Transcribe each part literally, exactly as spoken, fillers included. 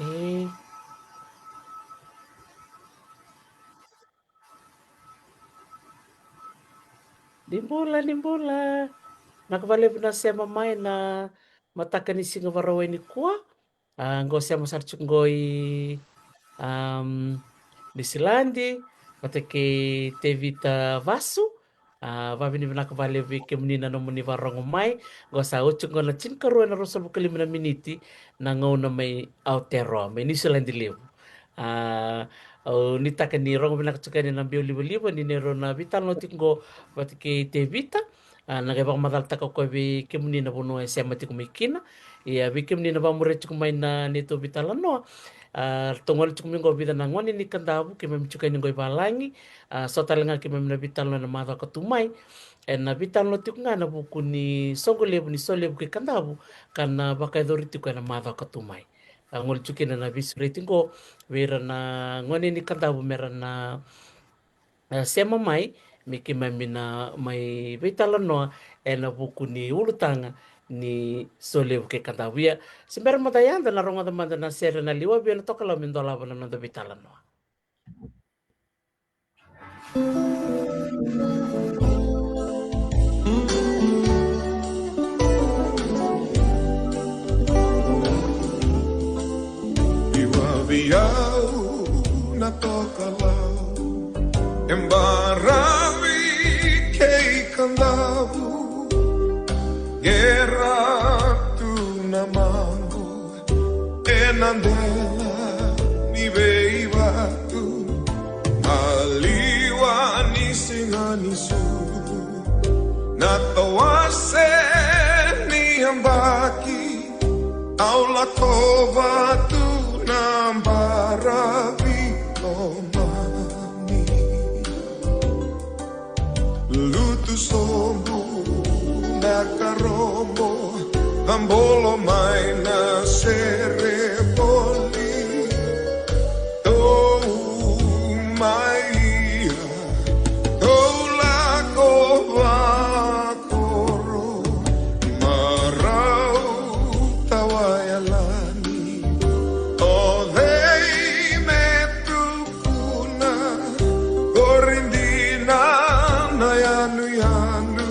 E. Ni bula, ni bula. Vinaka vakalevu na sema mai na mataka ni siga Vakarauwai nikua. A, qo sema sara tiko qo i, am, Niusiladi, vata kei Tevita Vasu. A, vakavinavinaka vakalevu vei kemuni na nomuni vakarorogo mai. Qo sa oti qo na tinikarua ena ruasagavulu ka lima na miniti na gauna mai Aotearoa, mai Niusiladi levu. A, au nuitaka ni rogo vinaka tiko yani na biau livaliva ni neirau na veitalanoa tiko qo vata kei Tevita. A, na qai vakamacalataka o koya vei kemuni na vanua e sema tiko mai kina. Ia vei kemuni na vakamuria tiko mai na neitou veitalanoa. A, ratou gole tiko mai qo vica na gone ni Kadavu, keimami tiko yani qo i valagi. A, so tale ga keimami na veitalanoa ena macawa ka tu mai. Ena veitalanoa tiko ga ena vuku ni soqo levu ni Solevu kei Kadavu, ka na vakayacori tiko ena macawa ka tu mai. A, gole tiko kina na veisureti qo vei ira na gone ni Kadavu me ra na, e, sema mai me keimami na mai veitalanoa ena vuku ni ulutaga ni Solevu kei Kadavu. Ia, se bera mada yada na rogoca mada na sere na liwa vei na tokalau me dolava na noda veitalanoa. Liwa vei au na tokalau e baravi kei Kadavu, qera tu na mabu ena dela ni veivatu, maliwa ni siga ni sucu, na tawase ni yabaki, au lako vatu na baravi lomani. Lutu sobu na karobo, cabolo mai na sere voli. Tou mai ia, tou lako vakoro, marau tawa yalani. O cei me tu kuna, qori dina na yanuyanu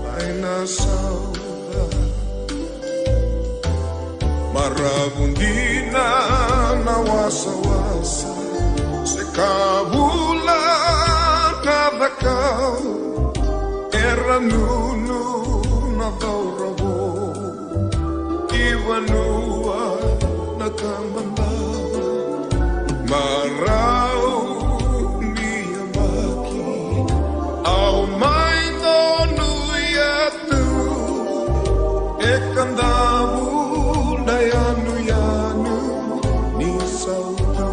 mai na sauca. Maravu dina na wasawasa, se kavula na cakau, era nunu na cauravou. Ki vanua na tabadava, marau ni yabaki, au mai donuya tu e Kadavu na yanuyanu ni sautu.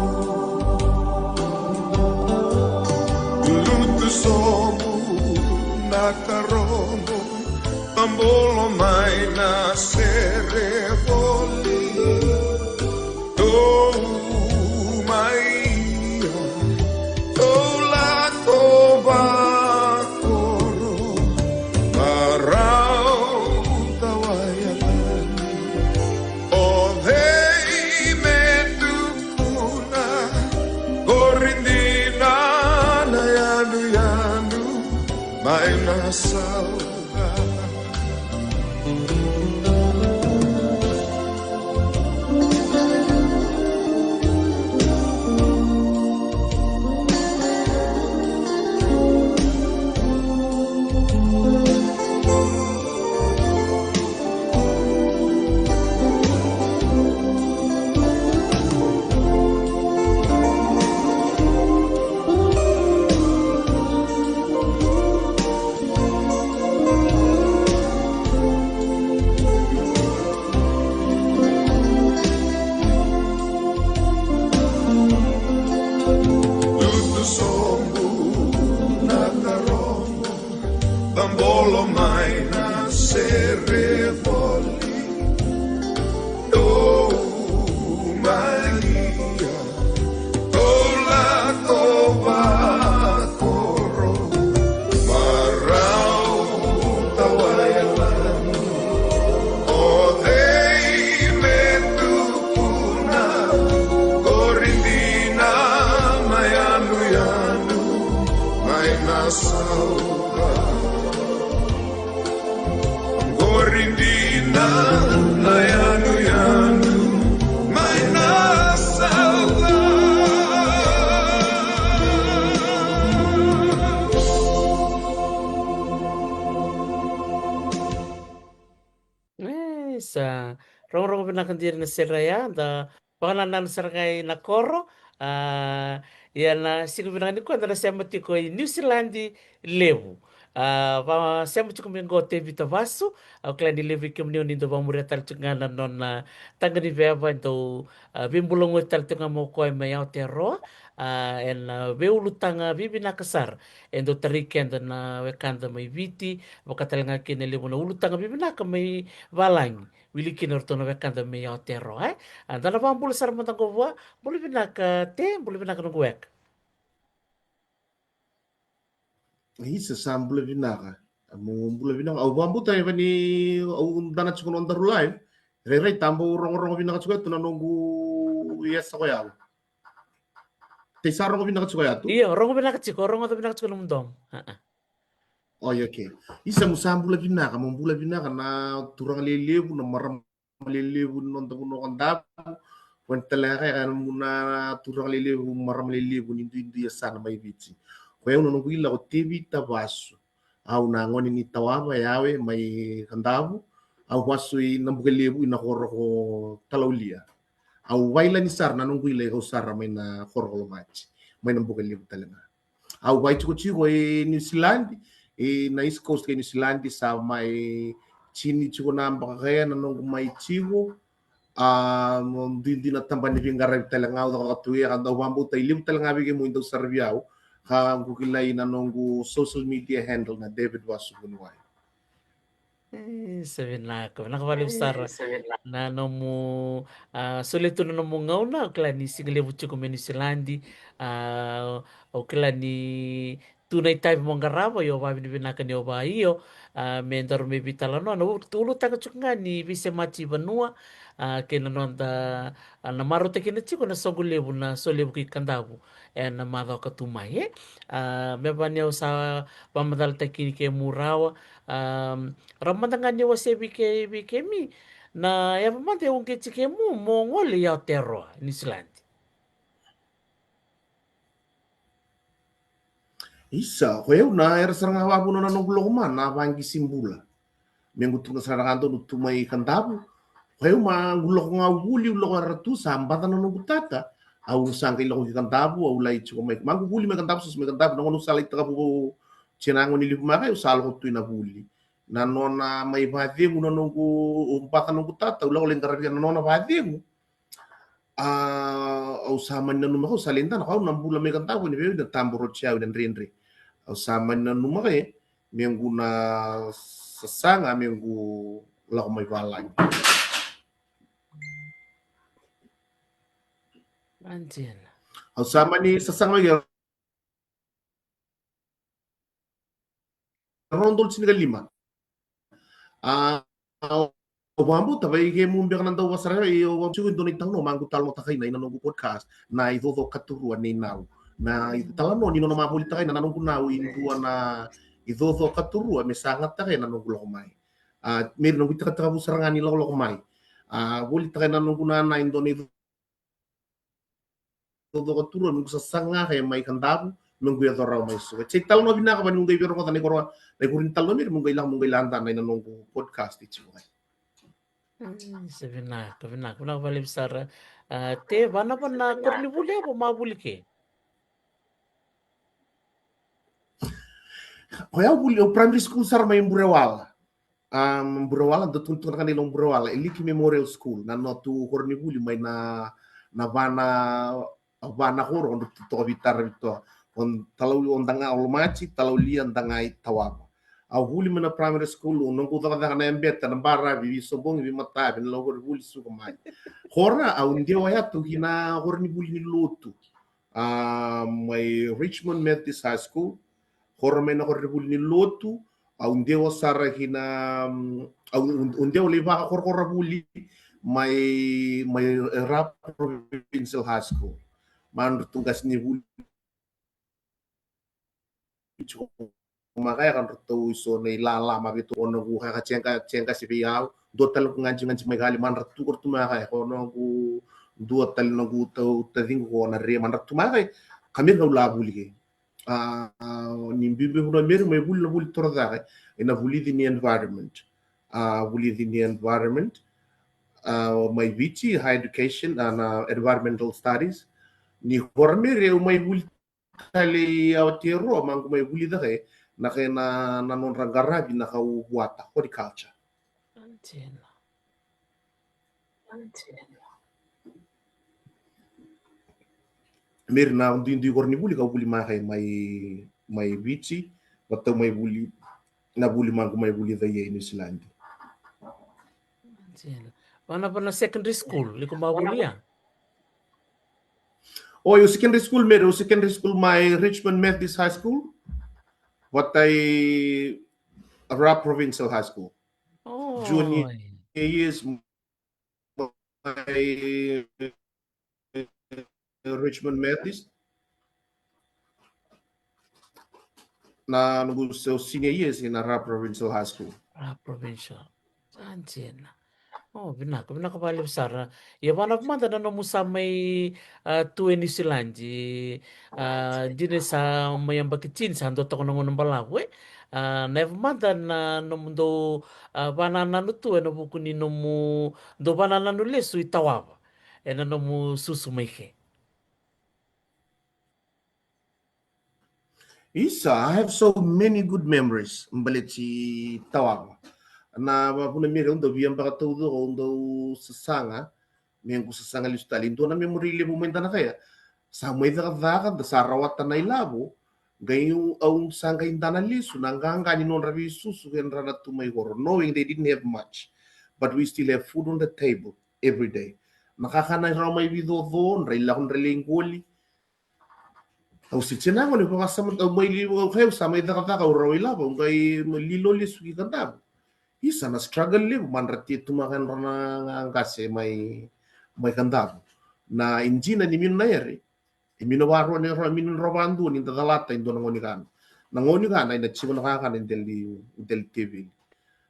Lutu sobu na karobo, cabolo mai na sere voli. Tou mai ia, tou lako vakoro, marau tawa yalani. O cei me tu kuna, qori dina na yanuyanu mai na sauca. Lutu sobu na karobo, cabolo mai na sere voli. Tou mai ia, tou lako vakoro, marau tawa yalani. O cei me tu kuna, Dina na yanuyanu mai na saudade. E, sa rogorogo vinaka dina na sere ya, da vakanananu sara ga i na koro. A, ia na siga vinaka nikua da na sema tiko i Niusiladi levu. A, va sema tiko mai qo o Tevita Vasu. Au kila ni levu vei kemuni oni dau vakamuria tale tiko ga na nona taga ni veva, e dau, a, veibulagoi tale tiko ga mai o koya mai Aotearoa. A, ena, a, veiulutaga vivinaka sara e dau tarai keda na wekada mai Viti, vaka tale ga kina e levu na ulutaga vivinaka mai valagi, wili kina o ratou na wekada mai Aotearoa, e. A, da na vakabula sara mada qo vua. Bula vinaka Te, bula vinaka noqu weka. Isa, sa bula vinaka. Mo bula vinaka. Au vakabauta e va ni au dana tiko nodaru live. Rairai, tabau rogorogo vinaka tiko ya tu na noqu yasa ko ya. Te sa rogo vinaka tiko ya tu? Io, rogo vinaka tiko, rogoca vinaka tiko na nomu domo. A, a. Oi, okay. Isa, mo sa bula vinaka, mo bula vinaka na turaga lelevu, na marama lelevu ni noda vanua o Kadavu. Kua ni tale ga ya na turaga lelevu, marama lelevu ni duidui yasana mai Viti. Ko yau na noqu ila ko Tevita Vasu. Au na gone ni Tawava, Yawe, mai Kadavu. Au vasu i Nabukelevu, i na koro ko Talaulia. Au vailani sara na noqu ila i kau sara mai na koro ko Lomaji, mai Nabukelevu tale ga. Au vaitikotiko i Niusiladi, i na East Coast kei Niusiladi, sa mai tini tiko na baka ya na noqu mai tiko. A, mo duidui na tabana ni veiqaravi tale ga au cakacaka tu, ia ka dau vakabauta e levu tale ga vei kemuni dau saravi au, ka qu kilai na noqu social media handle na David Vasu Vuniwai. E, sa vinaka, vinaka vakalevu sara na nomu, a, solia tu na nomu gauna. Au kila ni siga levu tiko mai Niusiladi. A, au kila ni tu na itavi mo qarava, io, vavinavinaka ni o va, io, a, me daru mai veitalanoa na ulu, ulutaga tiko ga ni veisemati vanua, a, kei na noda, a, na marautaki kina tiko na soqo levu na Solevu kei Kadavu ena macawa ka tu mai, e. A, me vaka ni au sa vakamacalataki kina kemu rawa, a, rawa mada ga ni wasea vei ke, vei kemi na yava mada e uqeti kemu mo gole i Aotearoa, Niusiladi. Isa, ko yau na era sara ga vavuna na noqu loko mai na vaqisi bula. Me qu tu ga sara ga donu tu mai Kadavu. Ko yau ma qu loko ga vuli, qu loko era tu sa baca na noqu tata. Au sa qai loko ki Kadavu, au lai tiko mai. Ma qu vuli mai Kadavu, sa mai Kadavu, na gauna au sa lai takavu, tina gauna ni livu maka, au sa loko tu i na vuli. Na nona mai vacegu na noqu, baca noqu tata, au lako lai qaravi na nona vacegu. A, au sa mani nanuma kau sa lai dana, kau na bula mai Kadavu, ni vei au na tabu roti au na dredre. Au sa mani nanuma kai me qu na sasaga me qu lako mai valagi. Anjela. Au sa mani sasaga mai ke Rua na udolu tinikalima. A, au vakabauta vei kemu beka na dau vasara, au vakabauta tiko e dua na italanoa ma qu talanoataka ina, ina noqu podcast, na icoco katurua nei nau. Na italanoa ni nona ma volitaka ina na noqu nau e dua na icoco katurua me sa gataka ena noqu lako mai. A, me ira noqu itakataka vu sara ga ni lakolako mai. A, volitaka ena noqu nana e dua na icoco icoco katurua me qu sasaga e mai Kadavu, me qu yaco rawa mai Suva. Sa italanoa vinaka va ni qu qai veirogoca na ikoro, na ikoro ni talanoa me qu qai lako, me qu qai lako dana ina noqu podcast e tiko qai. Mm, sa vinaka, vinaka, vinaka vakalevu sara. A, Te, vana, vana koronivuli yavo ma vuli ke? O yau vuli, o primary school sara mai Burewala. A, Burewala, dau tukuna tiko na ka na ilavo Burewala, Eliki Memorial School, na noda tu koronivuli mai na, na va na, va na koro, o dau tu toka Viti, Taravi toka. O Talau, o Dagai, o Lomaji, Talaulia, Dagai, Tawava. Au vuli mai na primary school, o noqu cakacaka na yabeta, na baravi, veisoqogi, veimatavi, na lako koronivuli, suka mai. Kora, au dewa ya tu ki na koronivuli ni lotu. A, mai Richmond Methodist High School, koro mai na koronivuli ni lotu, au dewa sara ki na, mm, au, au dewa lai vakakorokoro vuli mai, mai Ra Provincial High School. Madru tu qasenivuli maka ya ka dratou iso na ilala ma vei tu o noqu kaka tega, tega se vei au. Dua tale noqu gaji, gaji mai kali madra tu ko ratou maka ya ko noqu dua tale noqu tau taciqu ko na re madra tu maka ya. Ka meri kau la vuli ke. A, ni biubiu vuna meri mai vuli na vuli toro caka. Ena vulici ni environment. A, vulici ni environment. A, mai Viti, higher education, a, na environmental studies. Ni kora meri au mai vuli tale i Aotearoa, maqu mai vuli cake, na kai na, na nodra qaravi na kau vuata, horticulture. Anjena. Anjena. Meri na duidui kora ni vuli, kau vuli maka mai, mai Viti, vatau mai vuli, na vuli maqu mai vuli cake i New Zealand. Anjena. Vana, vana secondary school, liko ma vuli ya? O, o secondary school, meri, o secondary school mai Richmond Methodist High School. Vatai Ra Provincial High School. O. Junior years mai Richmond Methodist. Na noqu se senior years ena Ra Provincial High School. Ra Provincial. Anjena. O, vinaka, vinaka vakalevu sara. Ia vana mada na nomu sa mai, a, tu e Niusiladi, a, dina sa mai yabaki tini, sa dua toka na gauna balavu, e? A, na yava mada na nomu dau, a, vanananu tu ena vuku ni nomu dau vanananu lesu i Tawava ena nomu susu mai ke. Isa, I have so many good memories baleti Tawava. Na vavuna meri au dau via baka taucoko au dau sasaga, mequ sasaga lesu tale. Dua na memory levu mai dana kaya. Sa mai cakacaka, da sa rawata na ilavo, qai au sa qai dana lesu, na qaqa ni nodra veisusu kei dra na tu mai koro, knowing they didn't have much. But we still have food on the table every day. Na kakana e rawa mai vicoco, dra ilako dra lai qoli. Au sitsi na gone, vakasama, au mai li, au kaya, au sa mai cakacaka, au rawa ilavo, au qai lilo lesu ki Kadavu. Isa na struggle levu, madra tia tu maka dra na qase mai, mai Kadavu. Na ijina ni mino na ere, e mino varua ni rawa, mino rawa vadua ni da calata e dua na gone kana. Na gone kana, ina tiko na kakana e dela ni, e dela ni teveli.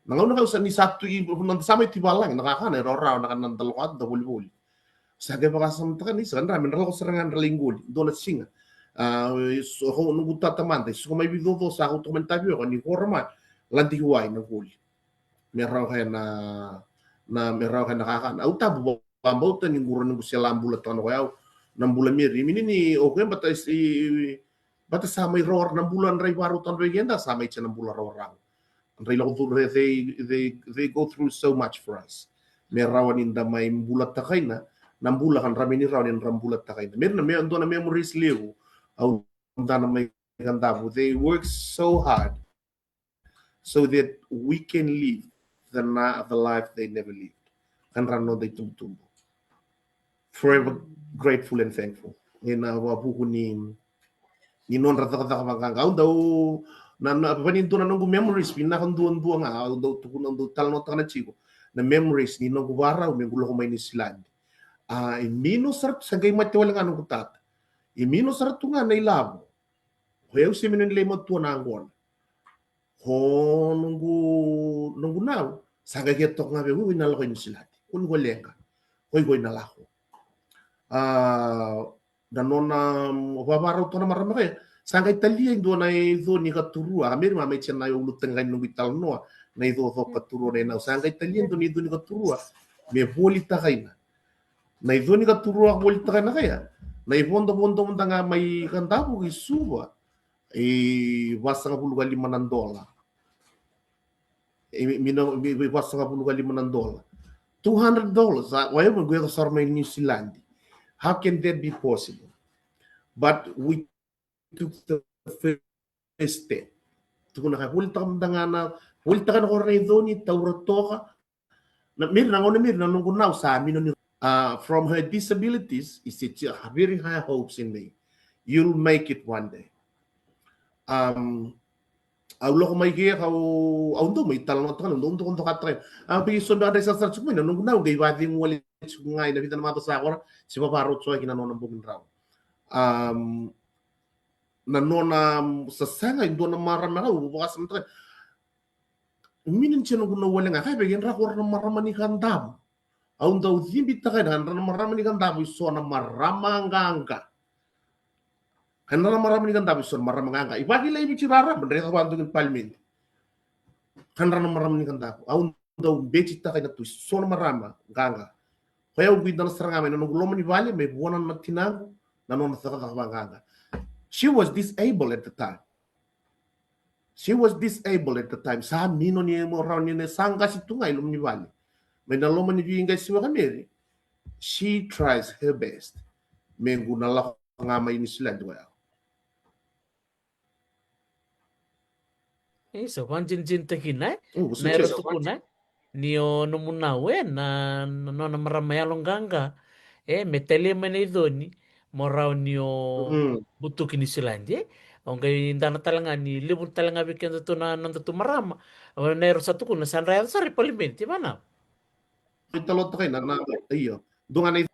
Na gauna kau sa ni sa tu i, na sa mai tu i valagi, na kakana e rawarawa, na kana da lako atu, da volivoli. Sa qai vakasamataka ni sa dra me dra lako sara ga dra lai qoli dua na siga. A, so ko noqu tata mada, so ko mai vicoco sa ko toka mai tavioka ni kora ma ladi ki wai na qoli. Me rawa kaya na, na me rawa kaya na kakana. Au tabu vakabauta ni qura noqu sela bula tana ko yau. Na bula meri, mini ni o koya bata si, bata sa mai rawa na bula dra i varau tana vei keda sa mai tia na bula rawa rawa. Dra ilako curu, they, they, they go through so much for us. Me rawa ni da mai bula takaina na bula ka dra me ni rawa ni dra bula takaina. Me na me dua na memories levu au dana mai Kadavu. They work so hard so that we can live the, na, the life they never lived. Ka dra noda itubutubu. Forever grateful and thankful. Ena vavuku ni, ni nodra cakacaka vaqaqa. Au dau, na, na, vani dua na noqu memories, vinaka duadua ga, au dau tukuna, au dau talanoataka na tiko. Na memories ni noqu varau, me qu lako mai Niusiladi. A, e mino sara tu sa qai mate wale ga noqu tata. E mino sara tu ga na ilavo. Ko yau se mino ni lai matua na gona. Ko noqu, noqu nau, sa qai ke toka ga vei ui na lako i Niusiladi. Ko ni ko leqa. Ko i ko i na lako. A, na nona, vavarau tona marama kaya. Sa qai talia e dua na ico ni katurua. A meri ma mai tia na ulutaga ni noqu italanoa. Na icoco katurua na inau. Sa qai talia e dua na ico ni katurua. Me voli takaina. Na ico ni katurua voli takaina kaya. Na ivodovodo mada ga mai Kadavu ki Suva. I vasagavulu ka lima na dola. I, mi na, mi, mi vasagavulu ka lima na dola. Two hundred dollars, a, wai mo gueco sara mai New Zealand. How can that be possible? But we took the first step. Tukuna ka volitaka mada ga na, volitaka na kora na iconi, taura toka, Na miri na gauna miri na noqu nau sa mino ni, uh, from her disabilities, is a very high hopes in me. You'll make it one day. Um, au lako mai ke, au, au dau mai talanoataka, au dau, dau, dau kataka. A, pe so da dai sasara tiko mai na noqu nau qai vacegu wale tiko ga ina vica na macawa sa kora, se vavaroto kina nona bogi drau. Um, na nona sasaga e dua na marama, au vakasamataka. Mini ni tse noqu na wale ga, ka vei kedra ko ra na marama ni Kadavu. Au dau cibitaka na, na marama ni Kadavu, i so na marama qaqa. Ka na marama ni Kadavu, i so na marama qaqa. I vakila i Viti raraba, dre sa vadua ni palimedi. Ka na marama ni Kadavu. Au dau betitaka na tu, i so na marama qaqa. Koya au guida na sara ga mai na noqu loma ni vale, mai vua na tinaqu, na nona cakacaka vaqaqa. She was disabled at the time. She was disabled at the time. Sa mino ni mo rawa ni ne sa qasi tu ga i loma ni vale. Mai na loma ni veiqasi vakameri. She tries her best. Me qu na lako ga mai Niusiladi koya. Isa, vanjinjintakina, e? Na era tukuna, e? Ni o nomu nau, e? Na, na nona marama yalo qaqa. E, me talia mai na iconi, mo rawa ni o butuki Niusiladi, e? O qai dana tale ga ni levu tale ga vei keda tu na, na noda tu marama. O na era sa tukuna, sa dra yaco sara i palimedi, vana. Mai talo takai na, na, io. Dua ga na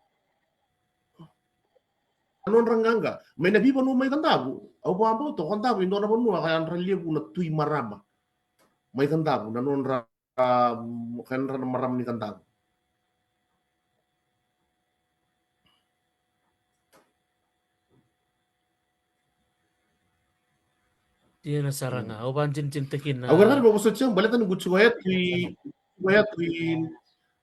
nodra qaqa. Mai na veivanua mai Kadavu. Au vakabauta o Kadavu e dua na vanua ka yadra levu na tui marama. Mai Kadavu, na nodra, um, ka yadra na marama ni Kadavu. Dina sara ga, au vakadinadinatakina. Au kaya na ka ni vosoti au, baleta ni qu tiko ya tu i, tiko ya tu i,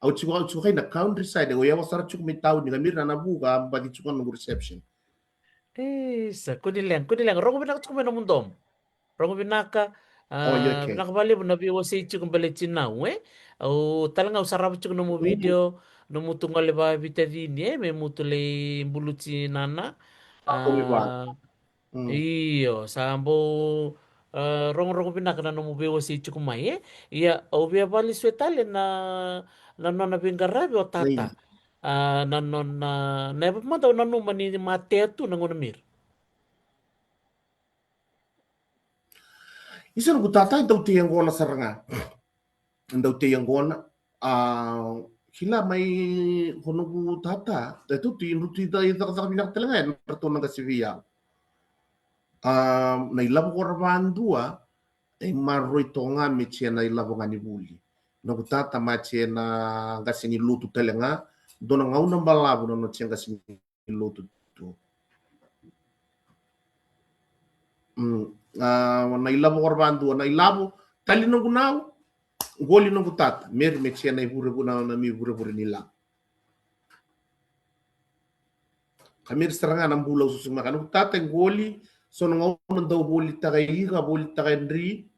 au tiko, au tiko kai na countryside, au yawa sara tiko mai tauni, ka miri na na vuka, a baci tiko na noqu reception. Isa, kua ni leqa, kua ni leqa, rogo vinaka tiko mai nomu domo. Rogo vinaka, a, vinaka vakalevu na veiwasei tiko baleti nau, e? Au tale ga au sarava tiko nomu video, nomu tu gole vavitacini, e? Me mutu lai buluti nana. A, Io, sa bau, e, rogorogo vinaka na nomu veiwasei tiko mai, e? Ia, au via vakalesui tale na, na nona veiqaravi o tata. A, na nona, na yava mada au nanuma ni matea tu na gauna miri. Isa, noqu tata e dau tei yaqona sara ga. Dau tei yaqona. A, kila mai ko noqu tata, e tu tu i drutu i cakacaka vinaka tale ga e na ratou na qase vei au. A, na ilavo ko ra vadua, e maroroi toka ga me tse na ilavo ga ni vuli. Noqu tata ma tse na qase ni lotu tale ga, dua na gauna balavu na nona tse qase ni lotu tu. Mm. A, na ilavo ko ra vadua, na ilavo tali noqu nau, qoli noqu tata, meri me tse na ivurevure na, na mi vurevure ni lavo. Ka meri sara ga na bula au susuga maka noqu tata e qoli, so na gauna dau volitaka e ika, volitaka e dri,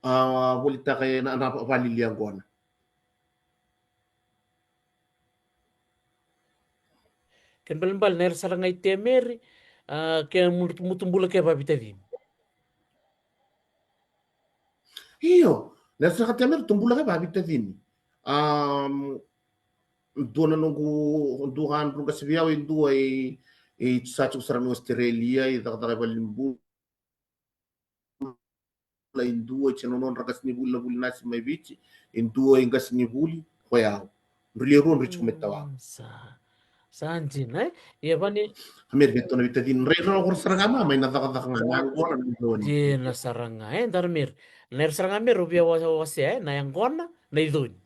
a, volitaka e na, na valili yaqona. Ke balebale na era sara ga i te meri, a, ke mutu, mutu bula ke vavitacini. Io, na era sara ga te meri tu bula ke vavitacini. A, dua na noqu, dua ga dru qase vei au e dua e, e sa tiko sara mai Australia, e cakacaka e valenibula. E dua e tse na nodra qasenivuli na vuli nasi mai Viti, e dua e qasenivuli, ko yau. Dru le rua dru tiko mai tawa. Mm, sa, sa dina, e? Ia vani. A meri vei tona vitacini, rai rau ko ra sara ga ma, mai na cakacaka ga, na yaqona, na iconi. Dina sara ga, e, dara meri. Na era sara ga meri, au via wa-, wasea, e, na yaqona, na iconi.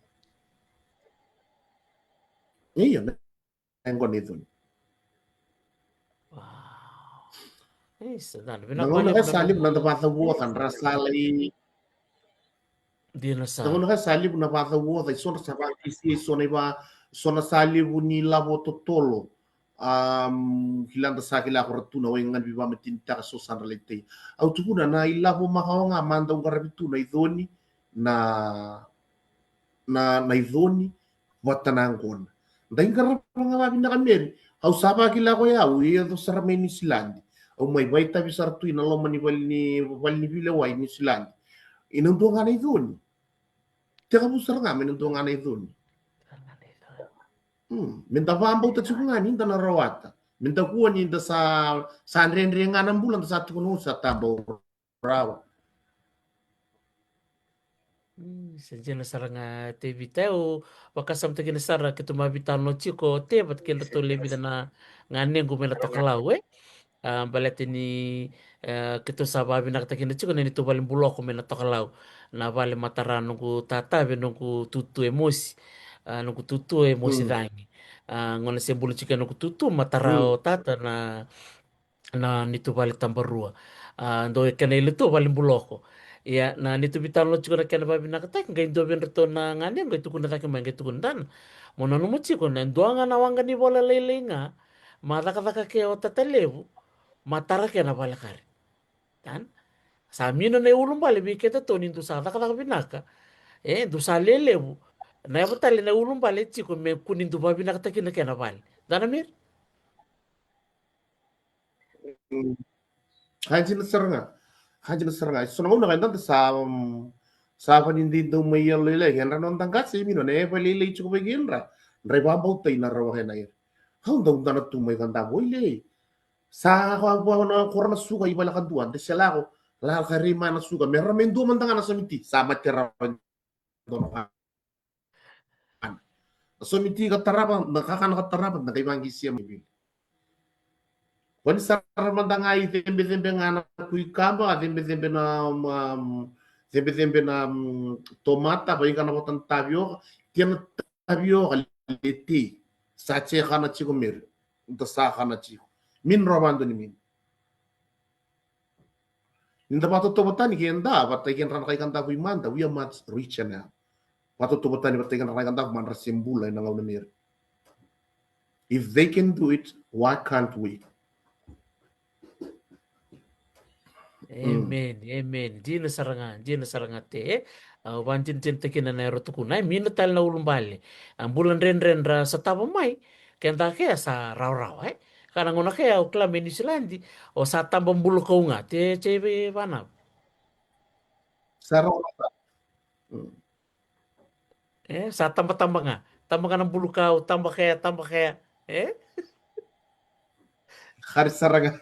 Io, na yaqona, na iconi. Wow. Isa, dana, na gauna ka sa levu na da vacau oca, dra sa lai. Dina sa. Na gauna ka sa levu na vacau oca, i so dra sa vakisia, i so na iva, so na sa levu ni lavo totolo. Am, kila da sa kila ko ra tu na wai ga ni veivamatenitaka so sa dra lai tei. Au tukuna na ilavo makawa ga ma dau qaravi tu na iconi, na, na, na iconi, vata na yaqona. Da iqarava ga vavinaka meri. Au sa vakila ko yau, e yaco sara mai Niusiladi. Au mai vaitavi sara tu i na loma ni vale ni, vale ni veilewai Niusiladi. I na dua ga na iconi. Tekivu sara ga me na dua ga na iconi. Hmm. Me da vakabauta tiko ga ni da na rawata. Me da kua ni da sa, sa dredre ga na bula da sa tukuna sa tabau rawa. Mm, sa dina sara ga Tevita, au vakasamataki ni sara keitou mai veitalanoa tiko Tevita, kedratou lewe vica na ganequ mai na tokalau, e? A, baleta ni, e, keitou sa vavinakatakina tiko na neitou vale buloko mai na Tokalau. Na vale matara noqu tata vei noqu tutu e mosi. A, noqu tutu e mosi cagi. A, gona se bula tiko e noqu tutu matara o tata na, na neitou vale tabarua. A, dou e kena iletu vale buloko. Ia, na neitou veitalanoa tiko na kena vavinakataki, qai dua vei dratou na gane, qai tukuna cake mai, qai tukuna dana. Mo nanuma tiko, na dua ga na waqa ni vola lailai ga, ma cakacaka ke o tata levu, ma tara ke na vale kari. Tan? Sa mino na iulubale vei kedatou ni dou sa cakacaka vinaka. E, dou sa lelevu. Na yavu tale na iulubale tiko me kua ni dou vavinakatakina ke na vale. Dana Meri? Ka dina sara ga. Ka dina sara ga. So na gauna ka dada sa, mm, sa vani dei dau mai yalo lailai. Kedra noda qase mino na e vale lailai tiko vei kedra. Dra i vabautai na rawa kena ira. Au dau dana tu mai ka da voilei. Sa ka vua na kora na suka i vale ka dua. De se lako. Lako ka rei mai na suka. Me ra me dua mada ga na somiti. Sa mate rawa. Na somiti ka tarava, na kakana ka tarava, na kai vaqisia mai vili. Kua ni sara mada ga i cebecebe ga na kuikaba, a cebecebe na, um, cebecebe na, um, tomata, vaiga na vata na tavioka, tia na tavioka letei. Sa tse kana tiko Meri, da sa kana tiko. Min rovado ni min. Ni da vatotova tani ke da, vata i kedra na kai Kadavu i mada, we are much richer now. Vatotova tani vata i kedra na kai Kadavu madra se bula ena gauna Meri. If they can do it, why can't we? Amen, amen. Dina sara ga, dina sara ga te. Au vadinadinatakina na yaro tukuna, e, mino tale na ulubale. A bula dredre dra sa tava mai. Keda ke sa rawarawa, e. Ka na gauna ke au kila mai New Zealand, o sa taba bulukau ga, te, te vei vanava. Sa rawarawa. E, sa tabataba ga. Taba ga na bulukau, taba kea, taba kea. E? Kari sara ga.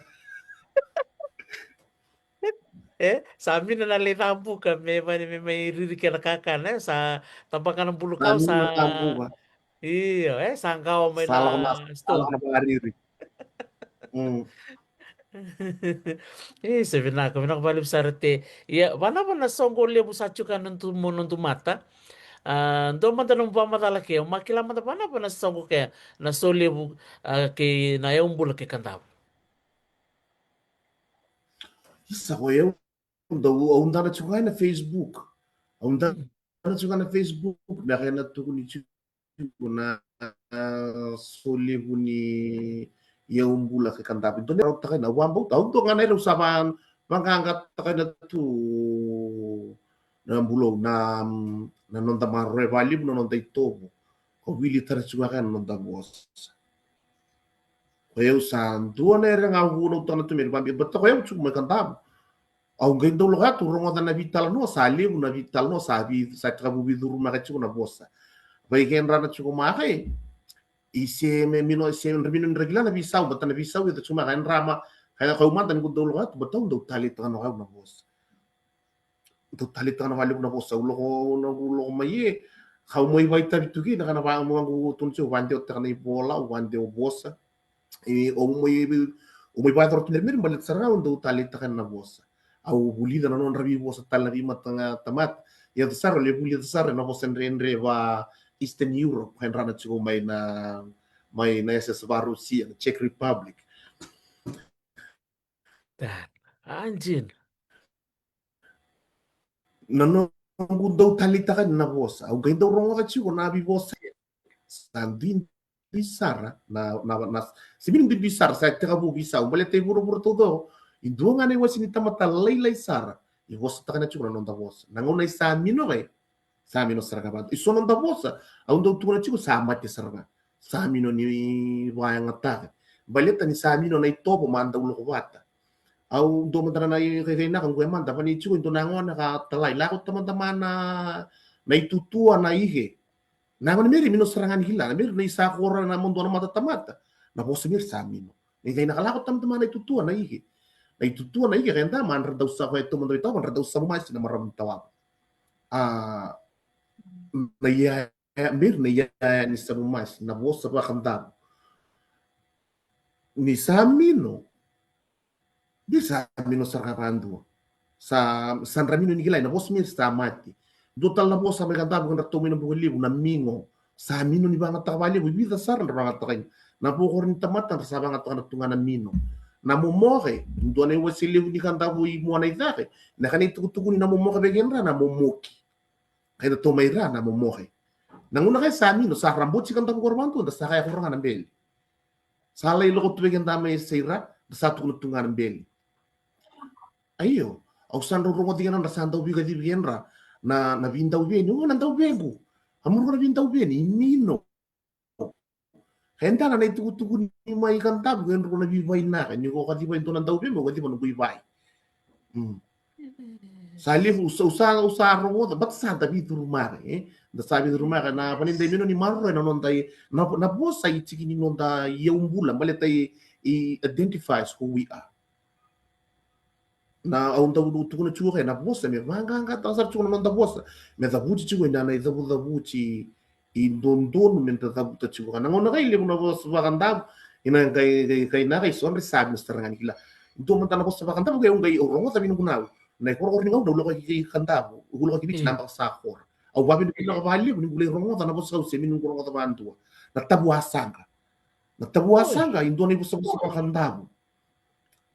E, sa mina na lai cabuka me vani me mai riri kena kakana, e, sa taba ga na bulukau sa. Io, e, sa gawa mai na sitoa. Sa lako na vakariri. Mm. E, se vinaka, vinaka vakalevu sara te. Ia, vanava na soqo levu sa tiko na nodu, mo nodu mata. A, dua mada nomu vakamacala ke, o ma kila mada vanava na soqo ke, na so levu, a, kei na Yaubula kei Kadavu. Isa, ko yau, au dana tiko ga ena Facebook. Au dana tiko ga ena Facebook, na kena tukuni tiko na, a, so levu ni Yaubula kei Kadavu. Dua na rautaka ena, au vabauta, au dua ga na irau sa va, vaqaqataka ena tu na bulou, na, na noda maroroya vakalevu na noda itovo. Au wili tara tiko ga na noda vosa. Ko yau sa dua na ere ga au vunau tana tu me ni vabi, bata ko yau tiko mai Kadavu. Au qai dau lako yatu rogoca na veitalanoa, sa levu na veitalanoa, sa vi, sa takavu veicurumaka tiko na vosa. Vaikedra na tiko maka e, i se me mino, se dra mino ni dra kila na veisau, bata na veisau e tiko maka e dra ma, ka kau mada ni ko dau lako yatu, bata au dau taleitaka na kau na vosa. Dau taleitaka na vakalevu na vosa, au lako, au lako mai e, kau mai vaitavi tu kina, ka na va, au tonu tiko, au vadewataka na ivola, au vadewa vosa. E, au mai, au mai vakayacora tu Meri, Meri, baleta sara ga au dau taleitaka na vosa. Au vulica na nodra veivosa tale na veimatatamata. Ia sara, le vulica sara na vosa dredre va Eastern Europe, ka e dra na tiko mai na, mai na S S va Rusia, na Czech Republic. That, a dina. Na noqu dau taleitaka na vosa. Au qai dau rogoca tiko na veivosa. Sa dui, dui sara na, na, na, se mini dui, dui sara, sa teka vu veisau. Baleta i vuravura taucoko, e dua ga na iwasi ni tamata lailai sara e vosataka na tiko na noda vosa. Na gauna i sa mino ga e, sa mino sara ga vata. E so noda vosa, au dau tukuna tiko sa mate sara ga. Sa mino ni vayagataka. Baleta ni sa mino na itovo ma dau lako vata. Au dua mada na i, kai, kainaka qo e mada, vani tiko e dua na gone ka talai, lako tamada ma na, na itutua na ike. Na gone Meri, mino sara ga ni kila, na Meri, na i sa kora na mo dua na matatamata. Na vosa Meri sa mino. Ni kainaka lako tamada ma na itutua na ike. Na itutua na ike, keda ma dra dau sa, ko e tomada i tawa, dra dau sa masi na maravu ni tawa. A, na ia, Meri, na ia ni sa masi, na vosa vakadavu. Ni sa mino, Bili sa mino sara ga vakadua. Sa, sa dra mino ni kilai na vosa miri sa mate. Dua tale na vosa mai Kadavu ka dra tou mai na Bukalevu na migo. Sa mino ni vagataka vakalevu, vica sara dra vagataka. Na vokoro ni tamata dra sa vagataka na tuga na mino. Na momoke, dua na iwase levu ni Kadavu i mua na icake. Na kena itukutuku ni na momoke vei kedra na momoki. Kai da tou mai ra na momoke. Na gauna kai sa mino, sa raboti Kadavu koro vakadua, da sa kaya koro ga na beli. Sa lai loko tu vei keda mai Seira, da sa tukuna tu ga na beli. Aio, au sa drau rogoci kena dra sa dau vikacivi kedra na, na vidauveni, o na dauvequ. A muruka na vidauveni, i mino. Keda na itukutuku ni mai Kadavu, kedru na vivainaka, ni ko kaciva e dua na dauvequ, au kaciva na kui vai. Mm. Sa levu, sa, sa, sa rogoca, but sa da vicurumaka, e? Da sa vicurumaka, na vanidai mino ni maroroi na noda, na, na vosa i tiki ni noda iau bula, baleta i, i identifies who we are. Na au dau tukuna tiko kai, na vosa, me vaqaqataka sara tiko na noda vosa. Me cavuti tiko, ina na icavucavuti, i dodonu me da cavuta tiko. Ka na gauna kai levu na vosa vakadavu, ina kai, kai, kai na kai so dra sa mino sara ga ni kila. Dua mada na vosa vakadavu, kai au qai au rogoca vei noqu nau. Na ikorokoro ni gauna, au lako ki Kadavu, au lako ki Viti na baka sa kora. Au vavinavinaka vakalevu, ni qu lai rogoca na vosa au se mino qu rogoca vakadua. Na tavuasaqa. Na tavuasaqa, i dua na ivosavosa vakadavu.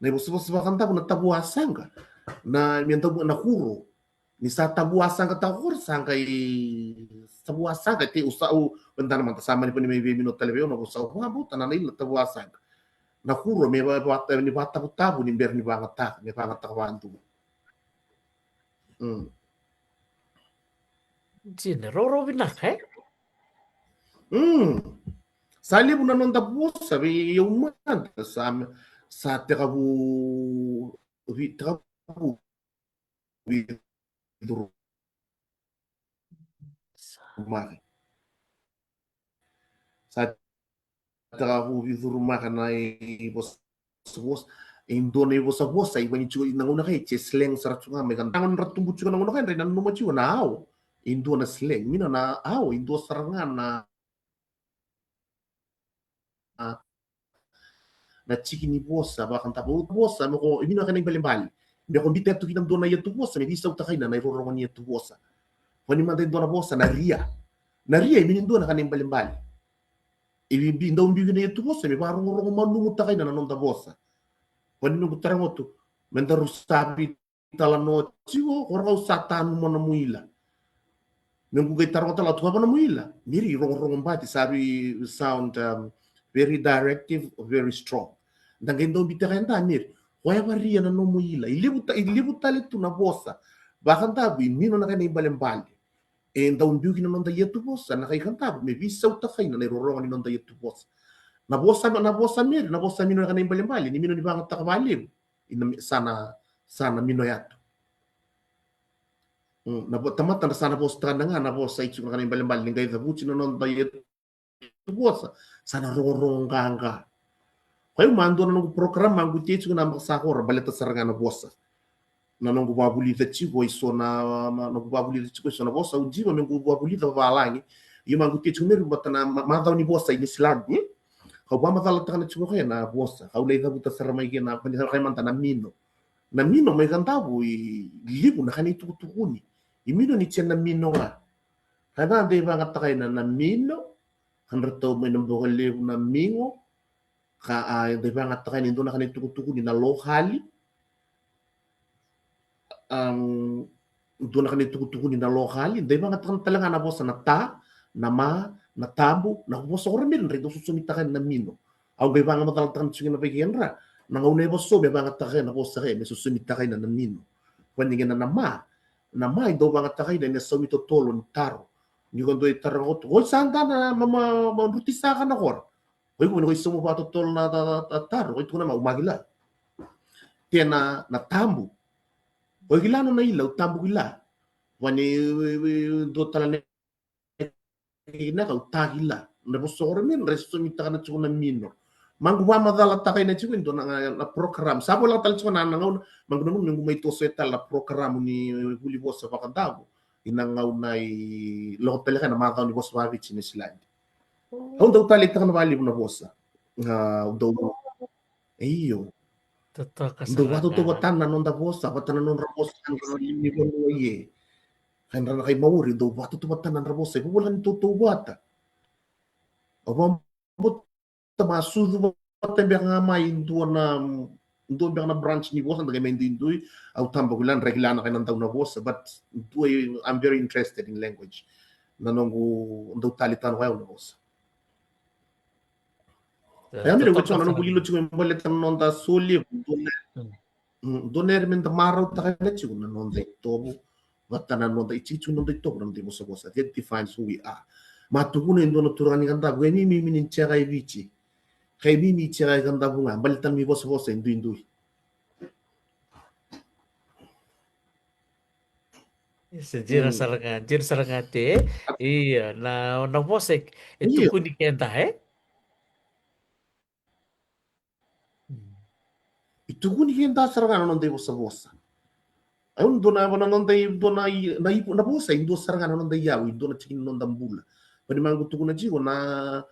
Na ivosavosa vakadavu na tavuasaqa. Na, me dau, na kuro. Ni sa tavuasaqa ta koro sa qai tavuasaqa te u sa u, venda na mada sa mani pani mai vei mino tale vei au na vosa au vakabauta na na ila tavuasaqa. Na kuro me va, va, ni vatavutavu ni bera ni vagataka, me vagataka vadua. Mm. Dina, roro vinaka, e? Mm. Sa levu na noda vosa vei au mada, sa, sa tekavu, vi, tekavu, vi, duru. Sa. Mari. Sa tekavu vicurumaka na ivosavosa. E dua na ivosavosa, i vani tiko, na gauna kai, e slang sara tiko ga mai Kadavu. Na gauna ra tubu tiko na gauna kai, ra nanuma tiko na ao. E dua na slang, mino na ao, e dua sara ga na, na tiki ni vosa, vakadavu vosa, me ko, e mino na kena ibalebale. Me ko bita tu kina dua na iatuvosa, me visautaka ina na irorogo ni iatuvosa. Vani mada e dua na vosa, na ria. Na ria, e mino dua na kena ibalebale. E vi, vi, dau biu kina iatuvosa, me varogorogo manumutaka ina na noda vosa. Vani me qu tara gotu, me daru sa vi talanoa tiko, ko rau sa tanuma na muila. Me qu qai tara gotu tala tu kava na muila. Miri, rogorogo bati, sa vi sound, um, very directive, very strong. Da qai dau bitaka eda, miri. Ko e varia na nomu ila. I levu ta, i levu tale tu na vosa. Vakadavu, i mino na kena ibalebale. E dau biu kina noda iatuvosa, na kai Kadavu, me visautaka ina na irorogo ni noda iatuvosa. Na vosa, na vosa miri, na vosa mino na kena ibalebale, ni mino ni vagataka valevu, ina mi, sa na, sa na mino yatu. Mm, na vo, tamata na sa na vosa taka na ga, na vosa i tiko na kena ibalebale, ni qai cavuti na noda iatuvosa, sa na rogorogo qaqa. Koya ma dua na noqu program, ma qu tei tiko na baka sa kora, baleta sara ga na vosa. Na noqu vavulica tiko i so na, na noqu vavulica tiko i so na vosa, au jiva me qu vavulica vavalagi. Io ma qu tei tiko me ru bata na ma, macawa ni vosa i Niusiladi, e? Kau vamacalataka na tiko kaya na vosa. Kau lai cavuta sara mai kena, kani sara kaya mada na mino. Na mino mai Kadavu i livu na kena itukutukuni. I mino ni tia na mino ga. Ka da dei vagataka ina na mino, ka dratou mai na boka levu na migo, ka a dei vagataka ina dua na kena itukutukuni na lokali. Am, dua na kena itukutukuni na lokali, dei vagataka tale ga na vosa na ta, na ma, na tabu, na vosa kora mira, dra dau sosomitaka na mino. Au qai vagamacalataka na tiko na vei kedra, na gauna e vosou me vagataka na vosa kei, me sosomitaka na mino. Vani kena na ma, na ma e dau vagataka ina saumi totolo ni taro. Ni ko dua e taro ga koto, oi sa da na ma, ma, ma druti saka na kora. Oi ko ni ko i saumi vakatotolo na ta, ta, ta, taro, oi tukuna ma, au ma kila. Tena na tabu. Oi kila no na ila, au tabu kila. Vani, oi, oi, oi, dua tala na ina kau takila. Na vosokoro me na sosomitaka na tiko na mino. Ma qu vamacalataka ina tiko e dua na, na program. Sa voleka tale tiko na, na gauna, ma qu nanuma me qu mai toso e tale na program ni vuli vosa vakadavu. Ina gauna i loko tale ka na macawa ni vosa vaviti ni Niusiladi. Au dau taleitaka na valevu na vosa. A, au dau. Io. Totoka sara ga. Dou vakatautauvatana na noda vosa vata na nodra vosa na nodra limi vanua, ia kei na kai Maori, dou vakatautauvatana na nodra vosa. E vovoli ni tautauvata. Au vakabauta ma sucu vata beka ga mai dua na, dua beka na branch ni vosa, da qai mai duidui. Au taba kila, dra kila na kai na dau na vosa, but dua, I'm very interested in language. Na noqu dau tali tana vaya na vosa. E, mira, totoka sara ga. Au na noqu lilo tiko me baleta na noda solia, dua na, mm, dua na ere me da marautaka na tiko na noda itovo, vata na noda itikitiki, noda itovo, na noda ivosavosa. That defines who we are. Ma tukuna e dua na turaga ni Kadavu, e mimi, mimi ni jeka e Viti. Kai mimi jeka e Kadavu ga, baleta na mi vosavosa e duidui. Isa, dina sara ga, dina sara ga te. Ia, na, na vosa e, e tukuni keda, e? E tukuni keda sara ga na noda ivosavosa. Au dua na, na noda i, dua na i, na i, na vosa, e dua sara ga na noda iyau, e dua na tiki ni noda bula. Vani maqu tukuna tiko na,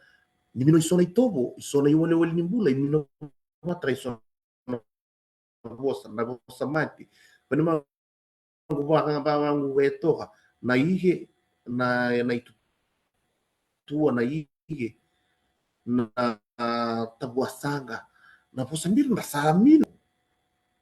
ni mino iso na itovo, iso na iwalewale ni bula, e mino vata iso na vosa, na vosa mate. Vani maqu vaka, vaqu e toka, na ike, na, na itutua, na ike, na, na tavuasaqa, na vosa mira, na sa mino.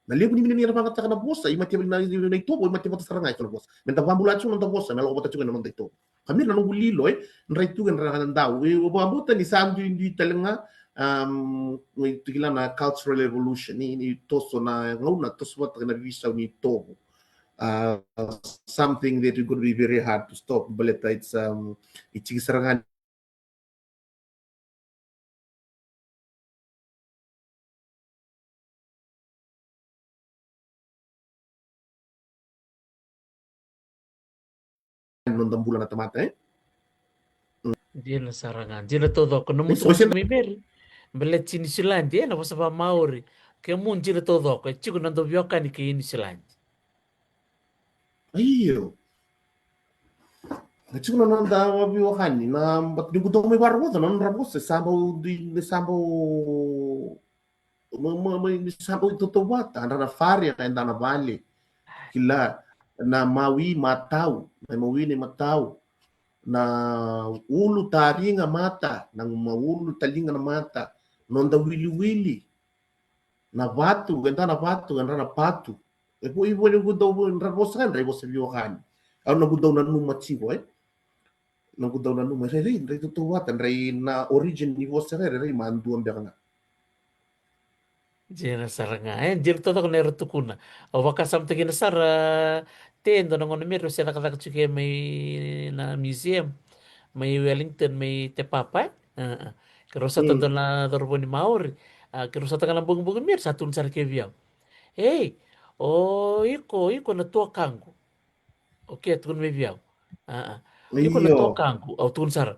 Na levu ni mino ni era vagataka na vosa, i mate na, na itovo, i mate vata sara ga e so na vosa. Me da vabula tiko na noda vosa, me lako vata tiko na noda itovo. Ka mira na noqu lilo, e, dra i tuke, dra na dau. E, au vakabauta ni sa duidui tale ga, um, ni tu kila na cultural evolution, ni, ni toso na gauna, toso vata na visau ni tovo. Uh, something that is gonna be very hard to stop, baleta it's, um, e tiki sara ga noda bula na tamata, e? Dina sara ga, dina taucoko. Na musu mai Meri, baleti Niusiladi, e, na vosa va Maori. Kemu dina taucoko, e tiko na dau veiwekani kei Niusiladi. Io. Na tiko na noda veiwekani, na, but ni qu dau mai varogoca na nodra vosa, sa bau dui, ni sa bau, ma, ma, ma, ni sa bau itautauvata, dra na fare, na eda na vale. Kila, na mawi matau, na mawi ni matau. Na ulu tariga mata, na ma ulu taliga na mata. Noda wiliwili. Na vatu, eda na vatu, eda na patu. E vo, i vo ni qu dau vo, dra vosa ga, dra i vosa veiwekani. Au na qu dau nanuma tiko, e. Na qu dau nanuma, rairai, dra i tautauvata, dra i na origin ni vosa ga, rairai, ma dua beka ga. Dina sara ga, e, dina taucoko na era tukuna. Au vakasamataki na sara, te dua na gauna Meri, au se cakacaka tiko mai na museum, mai Wellington, mai Te Papa, e. A, a. Keirau sota dua na cauravou ni Maori. A, keirau sota ga na bogibogi Meri, sa tukuna sara ke vei au. Ei, o iko, iko na tuakaqu. Okay, tukuna mai vei au. A, a. Iko na tuakaqu, au tukuna sara.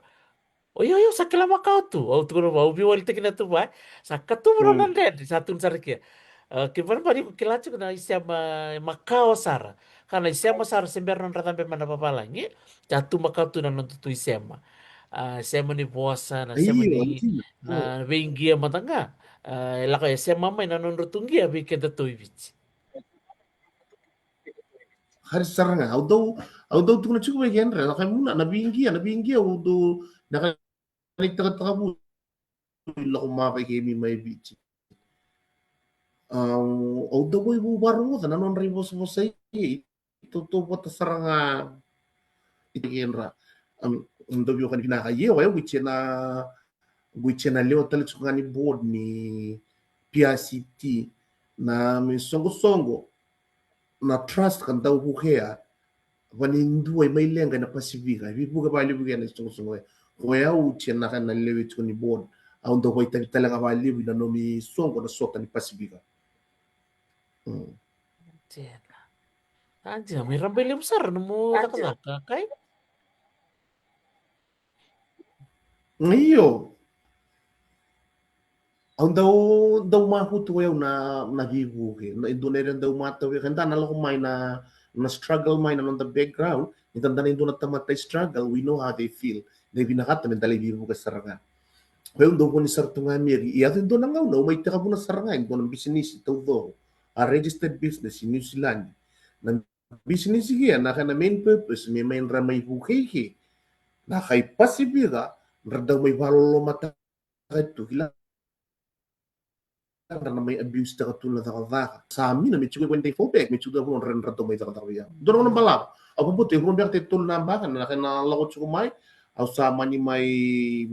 O io, io, sa kila makawa tu. Au tukuna vua, au veiwalitaki na tu vua, e. Sa katuvu na dredre, sa tukuna sara ke. A, ke vanavana iko kila tiko na isema makawa sara. Ka na isema sara se bera nodra cabe mai na vavalagi. Sa tu makawa tu na noda tu isema. A, sema ni vosa, na sema ni, na veiqia mada ga. A, e lako e sema mai na nodra tu qia vei keda tu i Viti. Hari sara ga, au dau, au dau tukuna tiko vei kedra, na kai muna, na veiqia, na veiqia, au dau, na kai takataka vu, lako mavai kei mi mai Viti. Au, au dau vei vu varogoca, na nodra i vosavosa i, i tautauvata sara ga, i kedra. Am, dau veiwekani vinaka, ia, au, au, na, Qu tia na lewa tale tiko ga ni board ni P R C T, na me soqosoqo na trust ka dau vukea vani dua i mai leqa ena Pasifika. E veivuke vakalevu kea na isoqosoqo ya. Ko yau tia na ka na lewe tiko ni board. Au dau vaitavi tale ga vakalevu ina nomi soqo na sota ni Pasifika. Mm. Tia na. A tia, mai raba i levu sara nomu cakacaka, kai? Io. Au dau, dau makutu au na, na veivuke. Na, e dua na ira dau matau vei keda na lako mai na, na struggle mai na noda background. Ni da dana e dua na tamata struggle, we know how they feel. Dau vinakata me da lai veivuke sara ga. Koya au dau voni sara tu ga, Mary, e yaco e dua na gauna au mai tekivuna sara ga e dua na bisinisi taucoko, a registered business i New Zealand. Na bisinisi ke, na kena main purpose me mai dra mai vukei ke na kai Pasifika, dra dau mai vakalolomataka tu, kila, dra na mai abuse taka tu na cakacaka. Sa mina me tiko e when they fall back, me tiko e vuna dra, dra dau mai cakacaka vei au. Dua na gauna balavu, au vakabauta e rua beka, e tolu na beka na kena lako tiko mai. Au sa mani mai,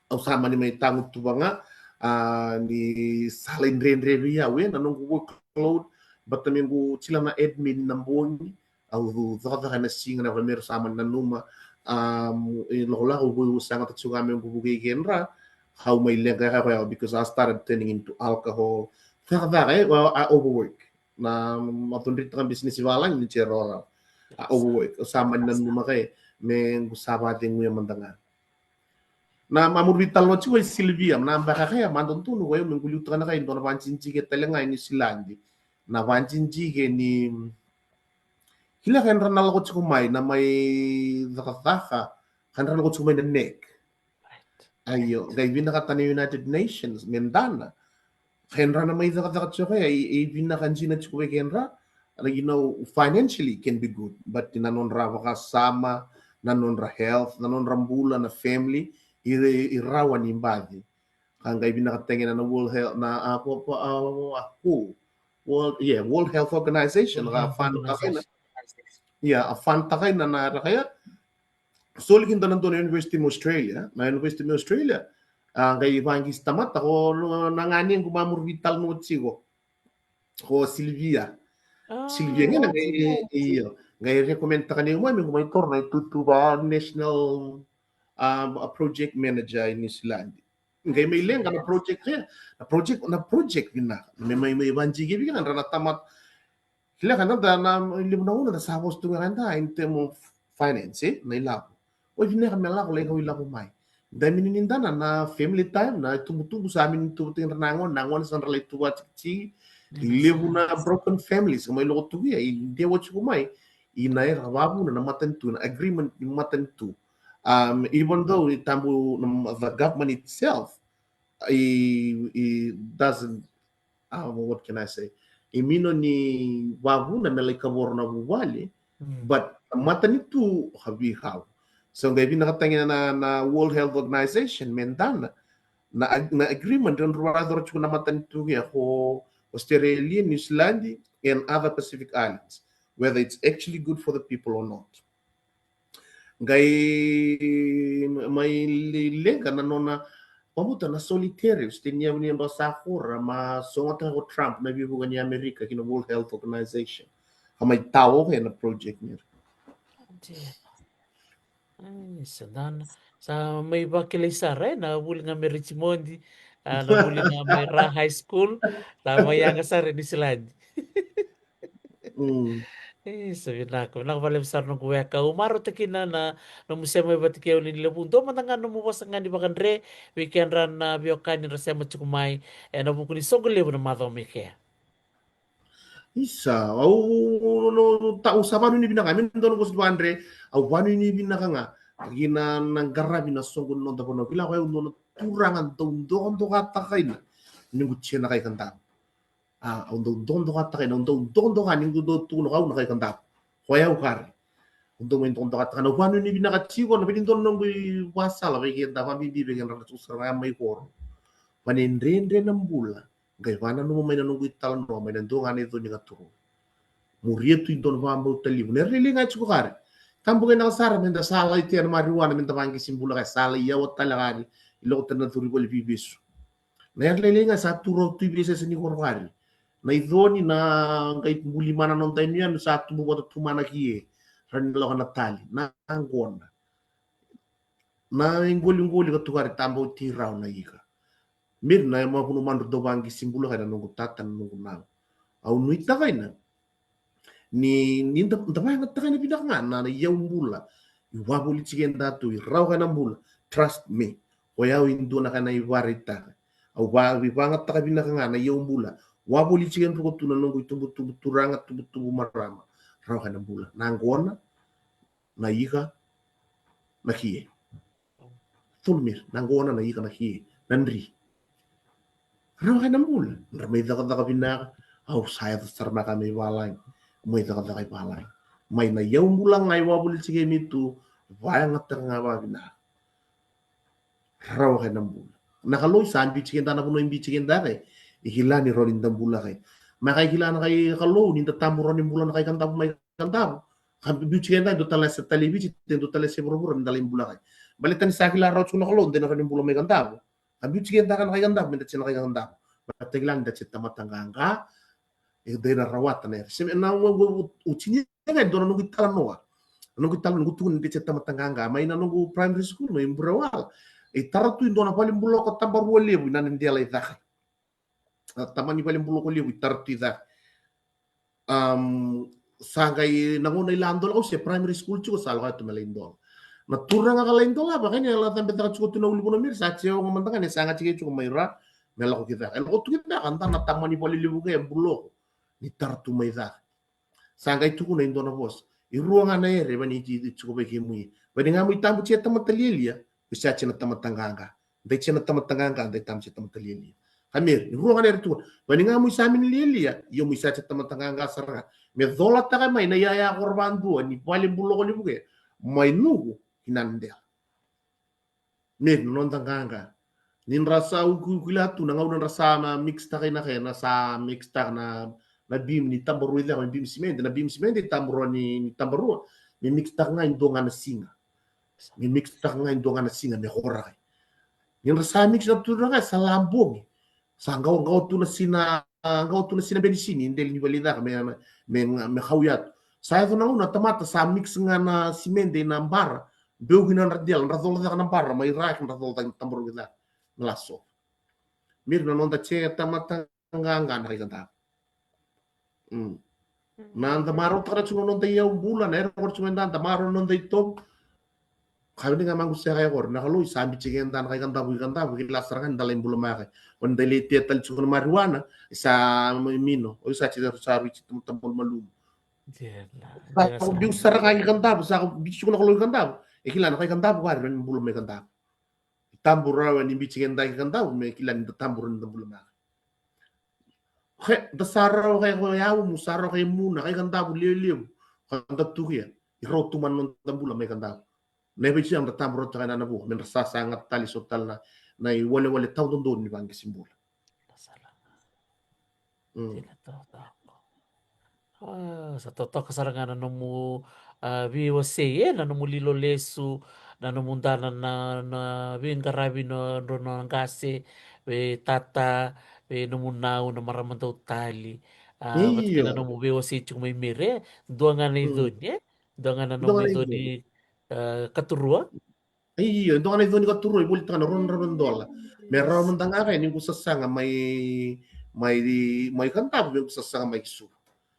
au sa mani mai tagutuva ga, a, ni sa lai dredre vei au e na noqu workload, baleta me qu kila na admin na bogi, au cakacaka ena siga, na vale me ra sa mani nanuma. Um, e lakolako au vou, au sagata tiko ga me qu vukei kedra, au mai leqa ka koya, because I started turning into alcohol. Cakacaka, e, well, I overwork. Na, ma cudrutaka bisinisi vavalagi ni tiko e rawarawa. I overwork. Au sa mani nanuma ka e, me qu sa vakaceguya mada ga. Na, ma muri veitalanoa tiko e Sylvia, na beka ka ya, ma dodonu koya me qu liutaka na ka e dua na vakajijike tale ga e New Zealand. Na vakajijike ni, kila, kedra na lako tiko mai na mai cakacaka, kedra na lako tiko mai na neck. Right. Io, qai vinakata na United Nations me dana. Kedra na mai cakacaka tiko ya, e, e vinaka dina tiko vei kedra. Like, you know, financially can be good, but na nodra vakasama, na nodra health, na nodra bula, na family, e, e rawa ni baci. Ka qai vinakata kina na World Health, na, a, ko, ko, a, a, ko, World, yeah, World Health Organization, World Health Organization. Ia, a fund taka na, na raka ya. Soli kina na dua na university mai Australia, na university mai Australia. A, qai vaqisi tamata, ko na, na ganequ, ma muri veitalanoa tiko. Ko Sylvia. Sylvia, qai, io. Qai recommend taka ni mai, me qu mai toro na itutu va national, um, a project manager i New Zealand. Qai mai leqa na project, e, na project, na project vinaka. Me mai, mai vaqi vei kedra na tamata. Kila, ka da, na levu na gauna da sa vosa tu ga da in term of finance, e, na ilavo. Oi, vinaka me lako, lai kau ilavo mai. Da mini ni dana na family time, na tubutubu sa mini tubu tiko na gone, na gone sa dra lai tubu a tikitiki. I levu na broken families ka mai lako tu via, i dewa tiko mai i na era vavuna na matanitu, na agreement ni matanitu. Um, even though i tabu na, the government itself, i, i doesn't, uh, what can I say? I mino ni vavuna me lai kavoro na vuvale, but na matanitu ka veikau. So qai vinakata kina na, na World Health Organization me dana na, na agreement e dru vakayacora tiko na matanitu ya ko Australia, New Zealand, and other Pacific Islands, whether it's actually good for the people or not. Qai mai leqa na nona, vabuta na soli tariffs, tini yavu ni yabaki sa kura, ma sogota ko Trump na veivuke ni Amerika ki na World Health Organization. Ka mai tao ke na project ni ra. Ai, sa dana. Sa mai vakilai sara, e, na vuli ga mai Richmond, a, na vuli ga mai Ra High School, sa mai yaga sara e New Zealand. Mm. E, sa vinaka, vinaka vakalevu sara noqu weka. Au marautaka kina na, na nomu sema vata kei au ni levu. Dua mada ga nomu vosa ga ni vakadre vei kedra na veiwekani ra sema tiko mai ena vuku ni soqo levu na macawa mai kea. Isa, au, no, no, ta, au sa vanuinui vinaka, me dua na vosa ni vakadre, au vanuinui vinaka ga kina na qaravi na soqo ni noda vanua. Kila ko au dua na turaga dau dokadokataka kina ni qu tia na kai Kadavu. A, au dau dokadokataka kina, au dau dokadoka ni qu dau tukuna ko au na kai Kadavu. Ko au kari. Au dau mai dokadokataka, na vanuinui vinaka tiko, na vei ni dua na noqu ivakasala vei keda, vakabibi vei kedra na tiko sara ga mai koro. Vane dredre na bula. Qai vananuma mai na noqu italanoa mai na dua ga na iconi ga turu. Muria tu i dua na vakabauta levu. Na yara lailai ga tiko kari. Tabu qai naka sara me da sa lai tea na marijuana, me da vaqisi bula ka sa lai yawa tale kari. I loko tale na curu i vale veivesu. Na yara lailai ga sa tu rau tu i veisesa ni koro kari. Na iconi na qai buli mana noda yanuyanu sa tubu vata tu mana ki e. Ra ni lako na tali. Na qona. Na iqoliqoli ka tukari tabauti rau na ika. Meri na yamavunu madru dau vaqisi bula kai na noqu tata, na noqu nau. Au nuitaka ina ni, ni da, da vayagataka ina vinaka ga na, na iyau bula. I wavoli tiko e datu, i rawa kai na bula. Trust me. Ko yau i dua na kai na ivaraitaka. Au va, i vagataka vinaka ga na iyau bula. Wavoli tiko e druko tu na noqu itubutubu turaga, tubutubu marama. Rawa kai na bula. Na qona, na ika, na kie. Tolu miri, na gona, na ika, na ki, na dri. Rawa ga na bula, dra mai cakacaka vinaka, au sa yaco sara maka mai valagi, mai cakacaka i valagi. Mai na iyau bula ga i wavoliti kei mi tu, vayagataka ga vavinaka. Rawa ga na bula. Na Kalou i sa biuti keda na vanua i biuti keda kei, i kila ni rawa ni da bula kei. Maka i kila na kai Kalou ni da tabu rawa ni bula na kai Kadavu mai Kadavu. Ka biuti keda e dua tale se tale i Viti, e dua tale se vuravura ni da lai bula kei. Baleta ni sa kila rawa tiko na Kalou de na rawa ni bula mai Kadavu. Ka biuti keda ka na kai Kadavu me da tiko na kai Kadavu. Baleta kila ni da tiko tamata qaqa. E dei na rawata na ere. Se me na ua ua ua utini ga e dua na noqu italanoa. Noqu italanoa, noqu tukuna ni de tiko tamata qaqa. Mai na noqu primary school mai Burewala. E tara tu e dua na vale buloko tabarua levu i Nadela i cake. A, tamani vale buloko levu i tara tu i cake. Am, sa qai na gauna i la dola, au se primary school tiko, sa lako tu me lai dola. Na turaga ka lai dola, vaka ni a la cabe caka tiko tu na uluvuna miri, sa tiko ga mada ga ni sa ga tiko tiko mai ra, me lako ki cake. E lako tu ki cake, a da na tamani vale levu ke buloko ni tara tu mai cake. Sa qai tukuna e dua na vosa. E rua ga na ere, vani i tiko vei kemui. Vani ga mu i tabu tiko tamata lialia, i sa tiko na tamata qaqa. Dai tiko na tamata qaqa, dai tabu tiko tamata lialia. Ka meri, e rua ga na ere tukuna. Vani ga mu i sa mini lialia, io mu i sa tiko tamata qaqa sara ga. Me colataka mai na iyaya koro vadua, ni vale buloko levu ke, mai nuku, ki Nadela. Me na noda qaqa. Ni dra sa uku, uku ila tu na gauna dra sa na mix taka i na kena, sa mix taka na, na bim ni tabarua i caka, na bim simede, na bim simede i tabarua ni, ni tabarua. Me mix taka ga e dua ga na siga. Me mix taka ga e dua ga na siga, me kora kai. Ni dra sa mix na tu dra ga, sa labogi. Sa qau, qau tu na sina, qau tu na sina benisini, deli ni vale i caka, me, me, me, me kau yatu. Sa yaco na gauna tamata, sa mix ga na simede na bara, beu ki na dra dela, dra cola caka na bara, mai raki dra cola caka na tabarua ki caka. Na laso. Miri na noda tiko tamata qaqa na kai Kadavu. Mm. Na da marautaka na tiko na noda iyau bula, na era koro tiko eda, da marau na noda itovo. Ka vini ga maqu sega e koro, na Kalou i sa biuti keda na kai Kadavu i Kadavu, ki la sara ga ni da lai bula maka. Oni da lai tea tale tiko na marijuana, i sa mino, o i sa tiko sa rui tiko tamata malumalumu. Sa biu sara ga i Kadavu, sa biu tiko na Kalou i Kadavu. E kila na kai Kadavu, kari, oni bula mai Kadavu. Tabu rawa ni biuti keda i Kadavu, me kila ni da tabu rawa ni da bula maka. Ke, da sa rawa ke ko yau mu, sa rawa ke mu na kai Kadavu levulevu. Ka da tukia, i rau tu mana noda bula mai Kadavu. Na ivaiti da tabu rawa taka na vua, me dra sa saga tale so tale na, na iwalewale taudodonu ni vaqisi bula. Mm. Dina totoka. A, sa totoka sara ga na nomu, a, veiwasei, e, na nomu lilo lesu, na nomu dana na, na veiqaravi na drau na qase, vei tata, vei nomu nau na marama dau tali. A, vata kei na nomu veiwasei tiko mai Miri, e, dua ga na iconi, e, dua ga na nomu iconi, e, katurua. Io, e dua ga na iconi katurua, e volitaka na rua na drau na dola. Me rawa mada ga kaya ni qu sasaga mai, mai, mai Kadavu, me qu sasaga mai ki Suva.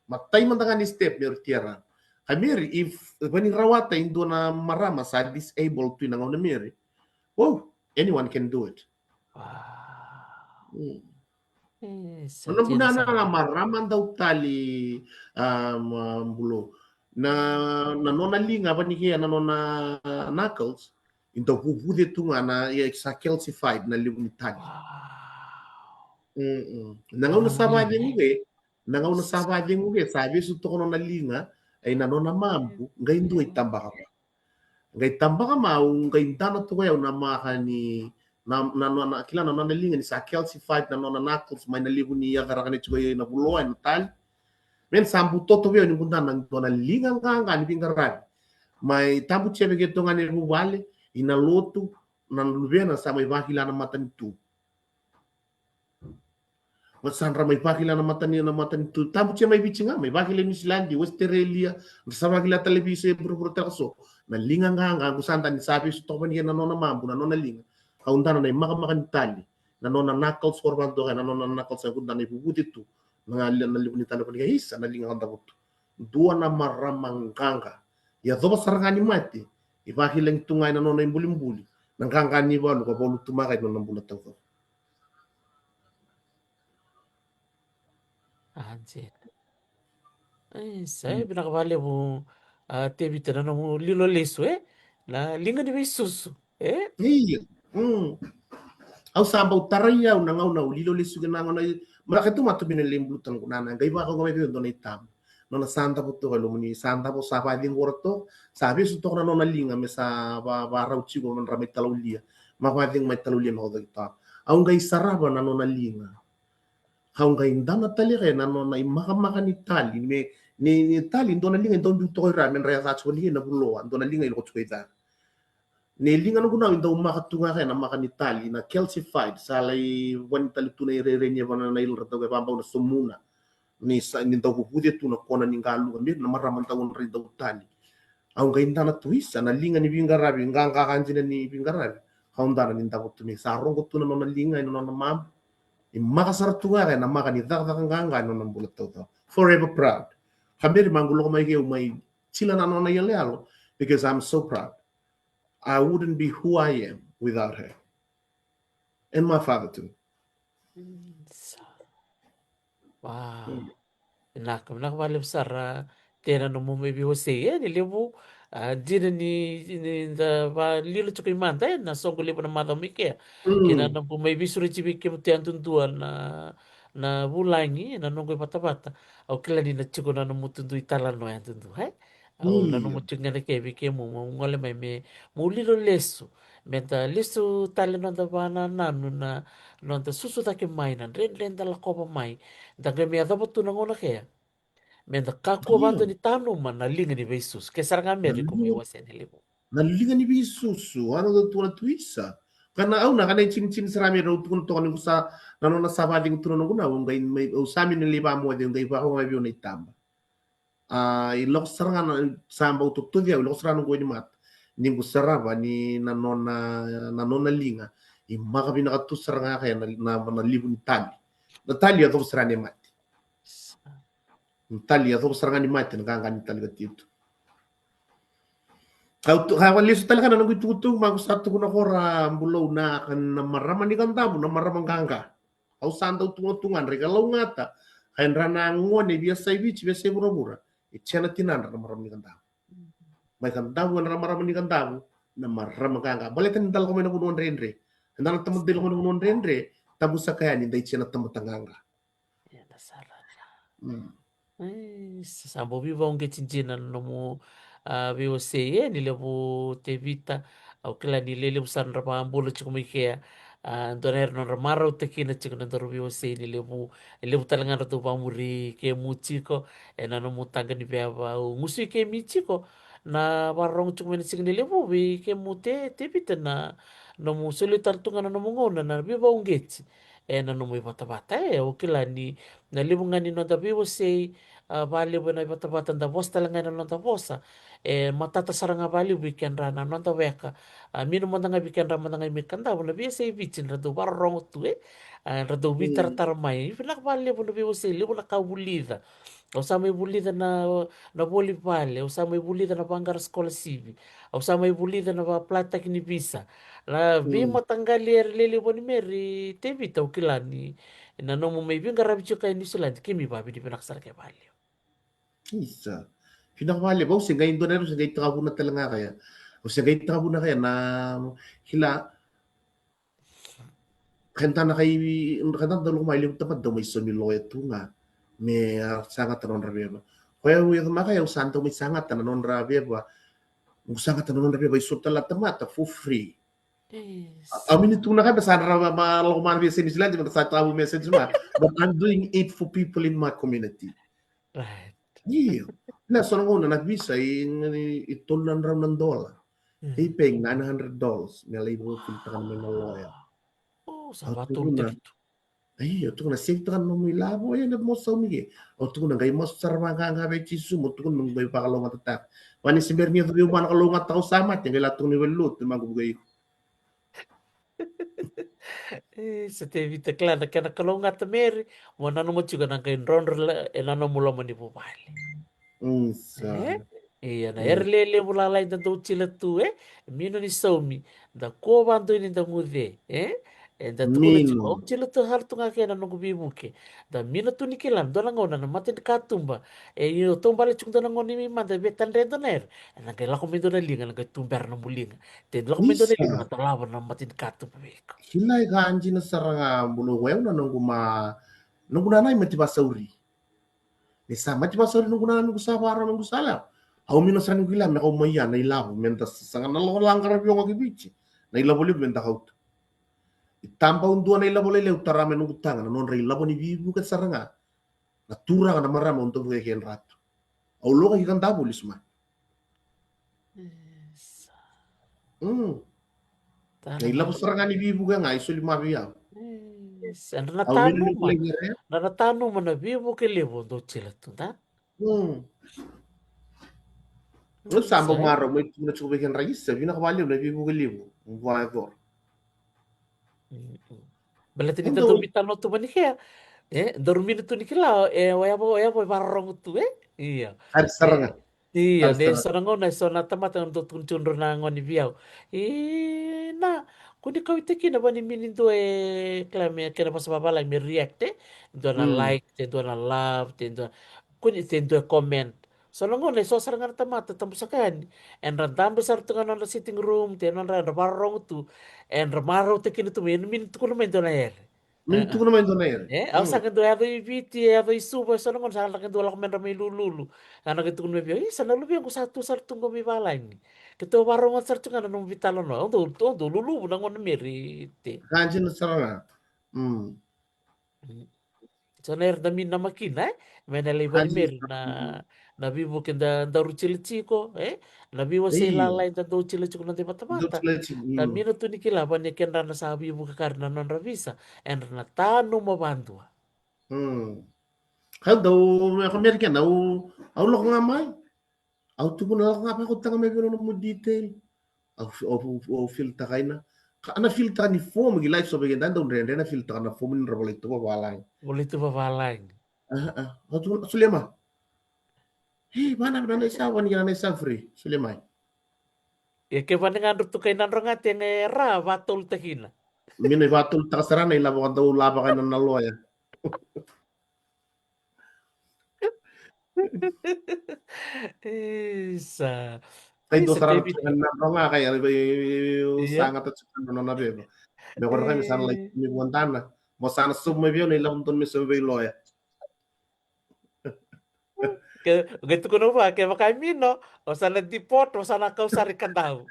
Matai mada ga ni step me ru tia rawa. Ka Miri, if, vani rawata e dua na marama sa disable tu i na gauna Miri. Oh, anyone can do it. Wow. Mm. E, sa na nomu na, na marama dau tali, a, ma, bulo. Na, na nona liga vani kea na nona knuckles, e dau vuvuce tu ga na, e sa calcified na levu ni tali. Wow. Mm-mm. Na gauna sa vacegu ke, na gauna sa vacegu ke, sa vesu toka nona liga, e na nona mabu, qai dua i tabaka. Qai tabaka mai, qai dana toka yau na maka ni, na, na, na, na, kila na nona liga ni sa calcified na nona knuckles mai na levu ni yacaraka ni tiko i na vuloa, i na tali. Me na sa butoto vei au ni qu dana dua na liga qaqa ni veiqaravi. Mai tabu tia vei keitou ga ni vuvale, i na lotu, na luvena sa mai vakila na matanitu. Oti sa dra mai vakila na matani, na matanitu. Tabu tia mai Viti ga, mai vakila i Niusiladi, Ositerelia, dra sa vakila tale vei se vuravura tale ka so. Na liga qaqa, qu sa dani sa vesu toka vani kea na nona mabu, na nona liga. Kau dana na imakamaka ni tali. Na nona knuckles koro vakadoka, na nona knuckles qu dana i vuvuce tu. Na, na levu ni tali vani kea isa, na liga ka davutu. Dua na marama qaqa. Ia cova sara ga ni mate. I vakilagi tu ga i na nona ibulibuli. Na qaqa ni valu, ka valu tu maka i na nona bula taucoko. Anjela. E, sa, e, vinaka vakalevu, a, Tevita na nomu lilo lesu, e? Na liga ni veisusu, e? Io. Mm. Au sa bau tarai au na gauna au lilo lesu kina na gauna i-, ma ka tu ma tu mina lei bulu tana ku nana, qai vaka ga mai vei au dua na itaba. Nona sa davo toka e lomani, sa davo sa vacegu ora toka, sa vesu toka na nona liga me sa va, varau tiko nodra mai talaulia. Ma vacegu mai talaulia me kau caki toka. Au qai sarava na nona liga. Au qai dana tale kaya na nona imakamaka ni tali, me, ni, ni tali, dua na liga i dau biu toka i ra, me dra yaca tiko ni na vuloa, dua na liga i loko tiko i ca. Ni liga noqu nau i dau maka tu ga kaya na maka ni tali, na calcified, sa lai vani tali tu na irairai ni yavana na ila ra tau e vabau na somuna. Ni sa, ni dau vuvuce tu na kona ni qaluqa, me na marama dau na rai dau tali. Au qai dana tu isa, na liga ni viqaravi, qaqa ka dina ni viqaravi. Au dana ni davo tu me sa rogo tu na nona liga, ena nona mabu. I maka sara tu ga kaya na maka ni cakacaka qaqa, ena nona bula taucau. Forever proud. Ka Meri maqu loko mai keu mai tila na nona iyaloyalo, because I'm so proud. I wouldn't be who I am without her. And my father too. Mm, sa. Wow. Mm. Vinaka, vinaka vakalevu sara, Te, na nomu mai veiwasei, e, ni levu, a, dina ni, ni da valilo tiko i mada, e, na soqo levu na macawa mai kea. Mm. Kei na noqu mai veisureti vei kemuni yadudua na, na vulagi, na noqu ivatavata. Au kila ni na tiko na nomu tudui talanoa yadudua, e? Au nanuma tiko ga na kei vei kemu, mo gole mai me, mo lilo lesu. Me da lesu tale noda vanananu na, noda susu cake mai na dredre da lakova mai. Da qai me yacova tu na gauna kea. Me da kakua vata ni tanuma na liga ni veisusu. Ke sara ga me riko mai wasea ni levu. Na liga ni veisusu, a noda tu na tu isa. Kana au na kana i tini tini sara me rau tukuna toka ni kusa, na nona sa vacegu tu na noqu na, au qai mai, au sa me ni lei vamoce, au qai vaka mai vei au na itaba. A, i lako sara ga na, sa bau totoci au, i lako sara ga noqu wainimata. Ni qu sarava ni na nona, na nona liga. I maka vinaka tu sara ga kaya na, na, na livu ni tali. Na tali yacova sara ni mate. Na tali yacova sara ga ni mate, na qaqa ni tali ka tiko tu. Au tu, ka lesu tale ka na noqu itukutuku, ma qu sa tukuna ko ra bulou na, na marama ni Kadavu, na marama qaqa. Au sa dau tukuna tu ga, dra i kalougata. Ka e dra na gone via sa i Viti, via sa i vuravura. E tia na tinadra na marama ni Kadavu. Mai Kadavu, e dra marama ni Kadavu, na marama qaqa. Baleta ni da lako mai na vanua dredre. E da na tamata dai lako mai na vanua dredre, tabu saka yani, da i tia na tamata qaqa. Ena sara. Mm. E, sa, sa bau veivauqeti dina na nomu, a, veiwasei, e, ni levu Tevita. Au kila ni lelevu sara nodra vakabula tiko mai kea. A, dua na era nodra marautaki kina tiko na nodaru veiwasei ni levu, e levu tale ga dratou vakamuri kemu tiko, ena nomu taqa ni veva. Au gusui kemi tiko na vakarorogo tiko mai na siga ni levu vei kemu Te, Tevita na nomu solia tale tu ga na nomu gauna na veivauqeti. Ena nomu ivatavata, e, au kila ni na levu ga ni noda veiwasei, a, vakalevu ena ivatavata da vosa tale ga ena noda vosa. E matata sara ga vakalevu vei kedra na noda weka. A, mina mada ga vei kedra mada ga i mai Kadavu na veiyasai Viti, dra dau vakarorogo tu, e. A, dra dau veitaratara mai. Vinaka vakalevu na veiwasei, levu na ka vulica. Au sa mai vulica na, na voli vale, au sa mai vulica na vaqara scholarship, au sa mai vulica na vaplataki ni visa. Na veimataqali era lelevu ni Meri Tevita, au kila ni na nomu mai veiqaravi tiko kai Niusiladi, kemi vavinavinaka sara kei vale. Isa. Vinaka vale, au se qai dua na era se qai takavuna tale ga kaya. Au se qai takavuna kaya na kila Keda na kai, keda na dau lako mai levu tamata dau mai saumi loya tu ga. Me a sagata na nodra veva. Koya au yaco maka au sa dau mai sagata na nodra veva. Au sagata na nodra veva i so tale na tamata for free. Yes. Au mini tu na kai me sa dra ma lako ma na via se New Zealand me sa tavu message ma. But I'm doing it for people in my community. Right. Io. Na so na gauna na visa i, i tolu na drau na dola. Mm. They pay nine hundred dollars me lai work taka na mai na loya. Oh, sa vatu na. Io, tukuna save taka na nomu ilavo, e na mo saumi ke. Au tukuna qai masu sara vaqaqa vei Jisu, mo tukuna mo qai vakalougatataka. Vani se bera ni yaco vei au vana ka lougatataka au sa mate, qai la tukuna i vale lotu, magu vuka iko. E, sa Tevita kila na kena kalougata Meri, mo nanuma tiko na qai drodro e na nomu loma ni vuvale. Isa. E? Ia na era lelevu lalai da dau tila tu, e? Mino ni saumi, da kua vadoi ni da guce, e? E da tukuna tiko, au jila tu, sara tu ga kei na noqu veivuke. Da mina tu ni kila, dua na gauna na mata ni katuba. E io, taubale tiko dua na gauna ni mada, via tadre dua na ere. E na qai lako mai dua na liga, na qai tubera na muliga. Te lako mai dua na liga, na tolava na mata ni katuba vei iko. Kila e ka dina sara ga bula, o yau na noqu ma, noqu nana i mati vasauri. Ni sa mati vasauri noqu nana, noqu sa vara, noqu sa lewa. Au mina sa noqu kila me kau mai ya na ilavo me da sasaga na lako laqaravi oga ki Viti. Na ilavo levu me da kauta. I tabau dua na ilavo lailai au tara mai noqu taga na nodra ilavo ni veivuke sara ga. Na turaga na marama au dau vukei kedratu. Au loka ki Kadavu lesu mai. Isa. Mm. Na ilavo sara ga ni veivuke ga i soli mai vei au. Isa, era na tanuma. Era na tanuma na veivuke levu o dau jila tu da. Mm. Au sa bau marau mai tu na tiko vei kedra isa, vinaka vakalevu na veivuke levu. Vua e cora. Baleta ni da dau veitalanoa tu mai ni kea. E, daru mina tu ni kila, e, o yavo, o yavo e vakarorogo tu, e? Io. Ari sara ga. Io, ne sara gauna e so na tamata dau tukuna tiko drau na gone vei au. Ina, kua ni kauta kina vani mini dua e kila me kena vosa vavalagi me react, e? Dua na like, te dua na love, te dua, kua ni te dua e comment. So na gauna e so sara ga na tamata tabusaka yani. Era dabe sara tu ga nodra sitting room, te nodra era vakarorogo tu. Era marautaka kina tu mai, ena mini tukuna mai dua na ere. Mini tukuna mai dua na ere. E, au sa qai dua yaco i Viti, yaco i Suva, so na gauna sa qai dua lako medra mai lululu. Sa na qai tukuna mai vei au, isa na luvequ sa tu sara tu qo mai valagi. Keitou vakarorogo sara tu ga na nomu veitalanoa. Au dau, au dau luluvu na gauna meri te. Ka dina sara ga. Mm. So na era da mini namakina, e? Me na lai vali meri na, na veivuke da, daru jila tiko, e? Na veiwasei lalai da dau jila tiko na dau vatavata. Da mina tu ni kila vani kedra na sa veivuke kari na nodra visa, era na tanuma vadua. Mm. Kau dau, e ko meri kena, au, au lako ga mai. Au tukuna lako ga, vakautaga mai vei au na nomu detail. Au, au, au, au filtaka ina. Ka na filtaka ni fomu, ki live so vei keda dau dredre na filtaka na fomu ni ra volai tu vavalagi. Volai tu vavalagi. A, a. Au tukuna, solia mai. E, vana, vana isa, vani kena na isa free. Solia mai. E ke vani ga dru tukai na dro ga te ga e ra, vatolu takina. Mina vatolu taka sara na ilavo ka dau lava ka ina na loya. Isa. Kai dua sara na tuka na nodra ga kai era vei, sa gata tuka na nona veva. Me kora kai me sa na lai me vua dana. Mo sa na sobu mai vei au na ilavo donu me sobu vei loya. Ke, ke tukuna vua, kevaka e mino, o sa na deport, o sa na kau sara i Kadavu.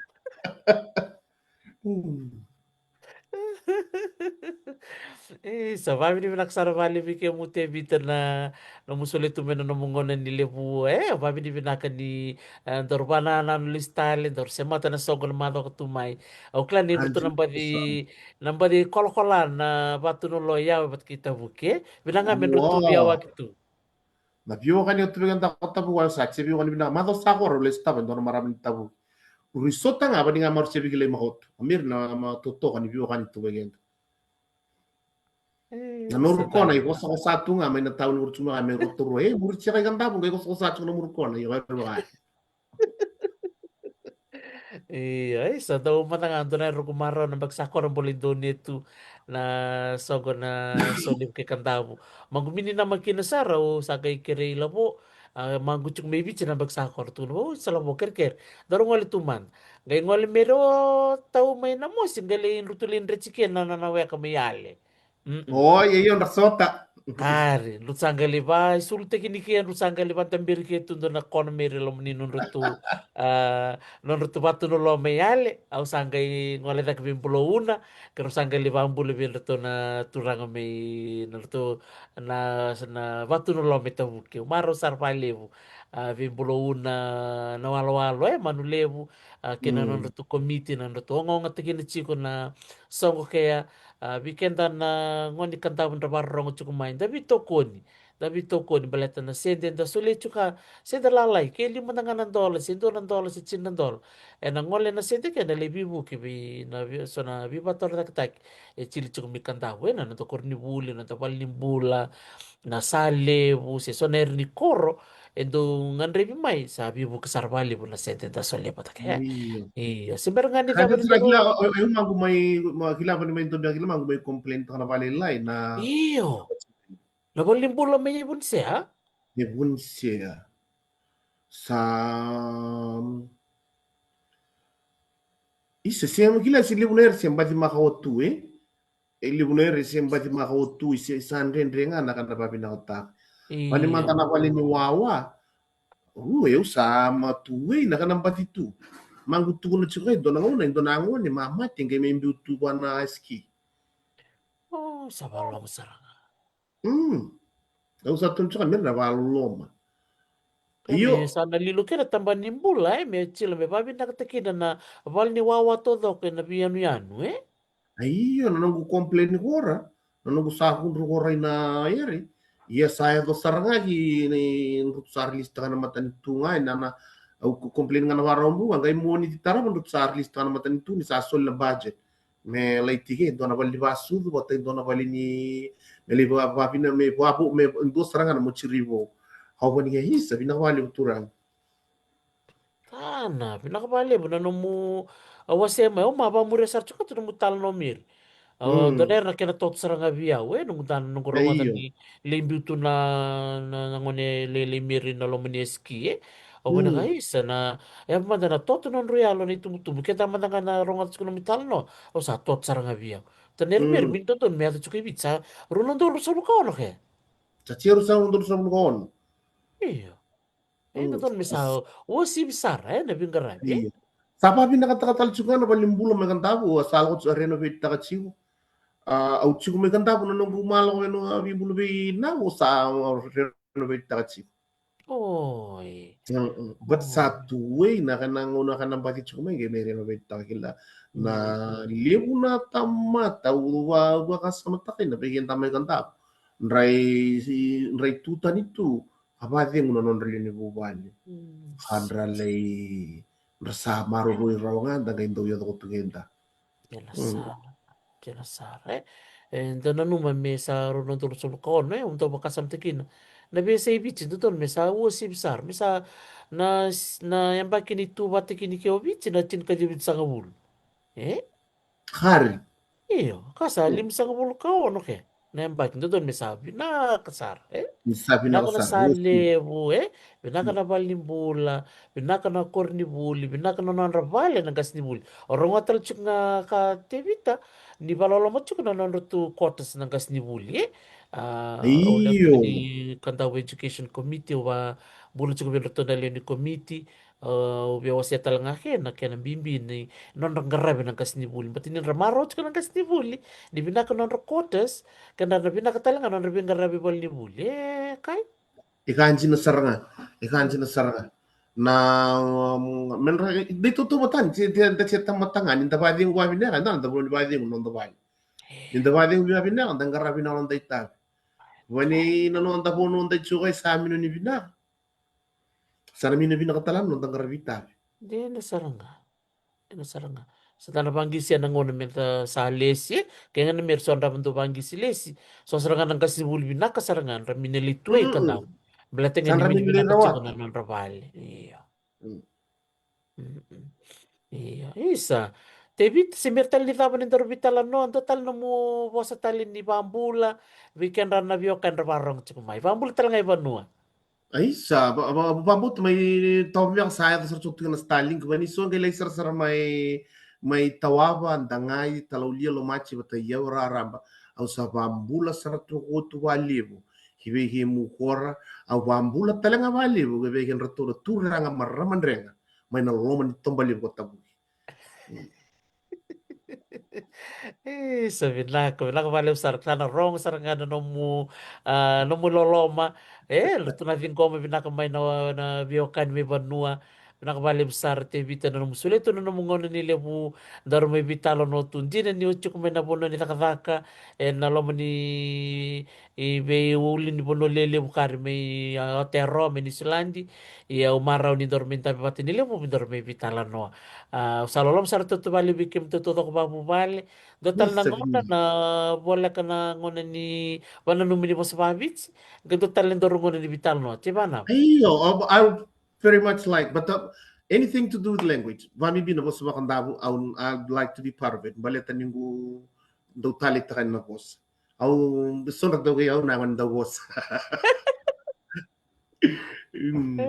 E, sa vavinavinaka sara vale vei kemuni Tevita na nomu solia tu mai na nomu gauna ni levu, e, vavinavinaka ni, e, daru vanananu lesu tale, daru semata na soqo na macoka tu mai. Au kila ni drutu na baci, na baci kolakola na vatu na loya vata kei Tavuki, e. Vinaka me drutu via waki tu. Na veiwekani o tu vei keda ko Tavuki, au sa tse veiwekani vinaka. Macawa sa koro lesu tava e dua na marama ni Tavuki. Uri sota ga vani ga maru tse vei kilai makoto. A meri na ma totoka ni veiwekani tu vei keda. Na noru kona i kosakosa tu ga mai na tauni uri tu ga mai rotorua. E, muri tse kai Kadavu ga i kosakosa tu na muri kona i kosakosa. Io, e sa dau mada ga dua na ruku marau na baki sa koro boli doni tu na soqo na soli ke Kadavu. Maqu mini namakina sara au sa qai kerei lavo, a, maqu tiko mai Viti na baki sa koro tu na vau sa lavo kerekere. Daru gole tu mada. Qai gole me rau tau mai na mosi qai lai drutu lai dreti ke na nona weka mai yale. Oi, e io dra sota. Ari, dru sa qai lai va, e sulu teki ni ke, dru sa qai lai va taberi ke tu dua na kona meri lomani nodra tu, a, nodra tu vatu na loa mai yale, au sa qai gole cake vei Bulauna, ke dru sa qai lai va bula vei dratou na turaga mai, nodra tu na, na vatu na loa mai Tavuki. Marau sara valevu, a, vei Bulauna, na walowalo, e, Manu Levu, a, kei na nodra tu komiti, na nodra tu ogaoga teki na tiko na soqo kea, a, vei keda na gone Kadavu dra vakarorogo tiko mai, da veitokoni, Da veitokoni baleta na sede da solia tiko, sede lalai, ke lima mada ga na dola, se dua na dola, se tini na dola. E na gole na sede ke na lai veivuke vei na vei, so na veivatorocaketaki. E tili tiko mai Kadavu, e na noda koronivuli, noda valenibula, na sa levu, se so na ere ni koro, e dau gadrevi mai, sa veivuke sara vakalevu na sede da solia vata ke. Io. Io, se bera ga ni Ka cava dau ni sa kila, dau o, o, eu magu mai, ma kila vani mai dobia kila magu mai complain taka na vale lai na Io. Na valenibula mai Vunisea? E Vunisea. Sa Isa, se kila se levu na ere se baci maka o tu, e? E levu na ere se baci maka o tu, se sa dredre ga na ka na vavinakataka. Vale mada Io. na vale ni wawa. U, eu sa ma tu, e, na ka na baci tu. Magu tukuna tiko e dua na gauna, e dua na gone, ma mate, qai mai biu tu vua na ski. O, sa valoloma sara ga. Mm. Au sa tukuna tiko me ra valoloma. E, Io. me sa na lilo kina tabana ni bula, e, me tila me vavinakataki kina na vale ni wawa taucoko e na veiyanuyanu, e? Io, na noqu complain kora, na noqu sa kudru kora i na ere. Ia sa yaco sara ga ki ni drutu sa release taka na matanitu ga, e na, na, au ko complain ga na varau bu, a qai moni ti tarava drutu sa release taka na matanitu ni sa soli na budget. Me lai tiki, dua na vale ni vasucu, vata i dua na vale ni, me lai va, vavina, me vavo, me dua sara ga na mochiri vou. Au vani ke isa, vinaka vale turaga. Kana, vinaka valevu na nomu, a, wasea mai, au ma vamuria sara tiko tu nomu talanoa Meri. A, Mm. dua na era na kena toto sara ga vei au, e, noqu dana, noqu rogoca Io. ni lai biu tu na, na, na gone lailai Meri na loma ni ski, e. Au vana Mm. ka isa na, e, mada na toto na nodru yalo na itubutubu, keda mada ga na rogoca tiko nomu talanoa, au sa toto sara ga vei au. Dua na era Meri, Mm. mi dodonu me yaco tiko i Viti, sa rua na udolu ruasagavulu ka ono ke? Sa tia rua sa rua na udolu ruasagavulu ka ono. Io. E, Mm. dodonu me sa uasivi sara, e, na veiqaravi, e? Io. Sa vavinakataka tale tiko ga na valenibula mai Kadavu, a sa lako tiko, a renovate taka tiko. A, au tiko mai Kadavu na noqu ma lako ena veibula vei Nau, sa renovate taka tiko. Oi. Mm, mm. But sa Oi. tu e na ka na gauna ka na baci tiko mai qai me renovate taka kila. Na Mm. levu na tamata, au va, vakasamataka i na vei keda mai Kadavu. Drai, drai tu tani tu, a vacegu na nodra lewe ni vuvale. Mm. Ka dra lai, dra sa maroroi rawa ga da qai dau yaco tu keda. Kena Mm. sara, kena sara, e. E, da nanuma me sa rua na udolu ruasagavulu ka ono, e, au dau vakasamataka kina. Na veiyasai Viti, dodonu me sa uasivi sara, me sa na, na yabaki ni tu vata kina ke o Viti na tinikaciwa vitusagavulu. E? Kari. Io, ka sa Mm. limasagavulu ka ono ke. Na yabaki, dodonu me sa vinaka sara, e? Ni sa vinaka Vinaka na sara, sa uasivi. levu, e? Vinaka Mm. na valenibula, vinaka na koronivuli, vinaka na nodra vale na qasenivuli. O rogoca tale tiko ga ka Tevita, ni valoloma tiko na nodratou quarters na qasenivuli, e? A, au lewe tiko Io. ni Kadavu Education Committee, au va bula tiko vei dratou na lewe ni komiti, au via wasea tale ga ke na kena bibi ni nodra qaravi na qasenivuli. But ni dra marau tiko na qasenivuli, ni vinaka nodra quarters, ke dra na vinaka tale ga nodra veiqaravi valenivuli. E, kai? E ka dina sara ga, e ka dina sara ga. Na, um, me dra, dei tautauvata ni, se, se, se tamata ga, ni da vacegu vavinaka, da, da vacegu na noda vale. Ni da vacegu vavinaka, da qaravi na noda itavi. Vani na noda vo noda i tsuka i sa mino ni vinaka. Sa na mino vinaka tale na noda qaravi itavi. Dina sara ga. Dina sara ga. Sa da na vaqisi ena gauna me da sa lesi, e? Ke ga na Meri so dra dau vaqisi lesi. So sara ga na qasenivuli vinaka sara ga, dra mino lai tu e Mm-mm. Kadavu. Baleta Sa ga ni dra mini mino lai vinaka rawa. tiko na nodra vale. Io. Mm. Mm-mm. Io, isa. Tevita, se Meri tale ni cava ni daru veitalanoa, dua tale nomu vosa tale ni vabula, vei kedra na veiwekani ra varogo tiko mai. Vabula tale ga i vanua. Isa, va, va, vabauta mai Tavavega sa yaco sara tiko na Starlink, vani so qai lai sarasara mai, mai Tawava, Daqai, Talaulia, Lomati, vata i au Raraba. Au sa vabula sara tiko tu valevu. Ki vei kemu kora, au vabula tale ga valevu, ki vei kedratou na turaga marama drega. Mai na loma ni toba levu ko Tavuki. E, sa vinaka, vinaka valevu sara, ka na rogo sara ga na nomu, a, nomu loloma. E, ratou na ciqoma vinaka mai na, na veiwekani mai vanua. Vinaka vakalevu sara Tevita na nomu solia tu na nomu gauna ni levu daru mai veitalanoa tu. Dina ni o tiko mai na vanua ni cakacaka, e na loma ni, i veiulunivanua lelevu kari mai, a, Aotearoa, mai Niusiladi. Ia au marau ni daru mai dabe vata ni levu, me daru mai veitalanoa. A, au sa loloma sara tu vakalevu vei kemudou taucoko vakavuvale. Dua tale na gauna na voleka na gauna ni vananumi ni vosa vakaviti. Qai dua tale na daru gauna ni veitalanoa. Tevana? Io, I, I very much like, but, uh, anything to do with language. Vakabibi na vosa vakadavu, I would, I'd like to be part of it. Baleta ni qu dau taleitaka na vosa. Au sodra dau qai au na gone dau vosa. Mm.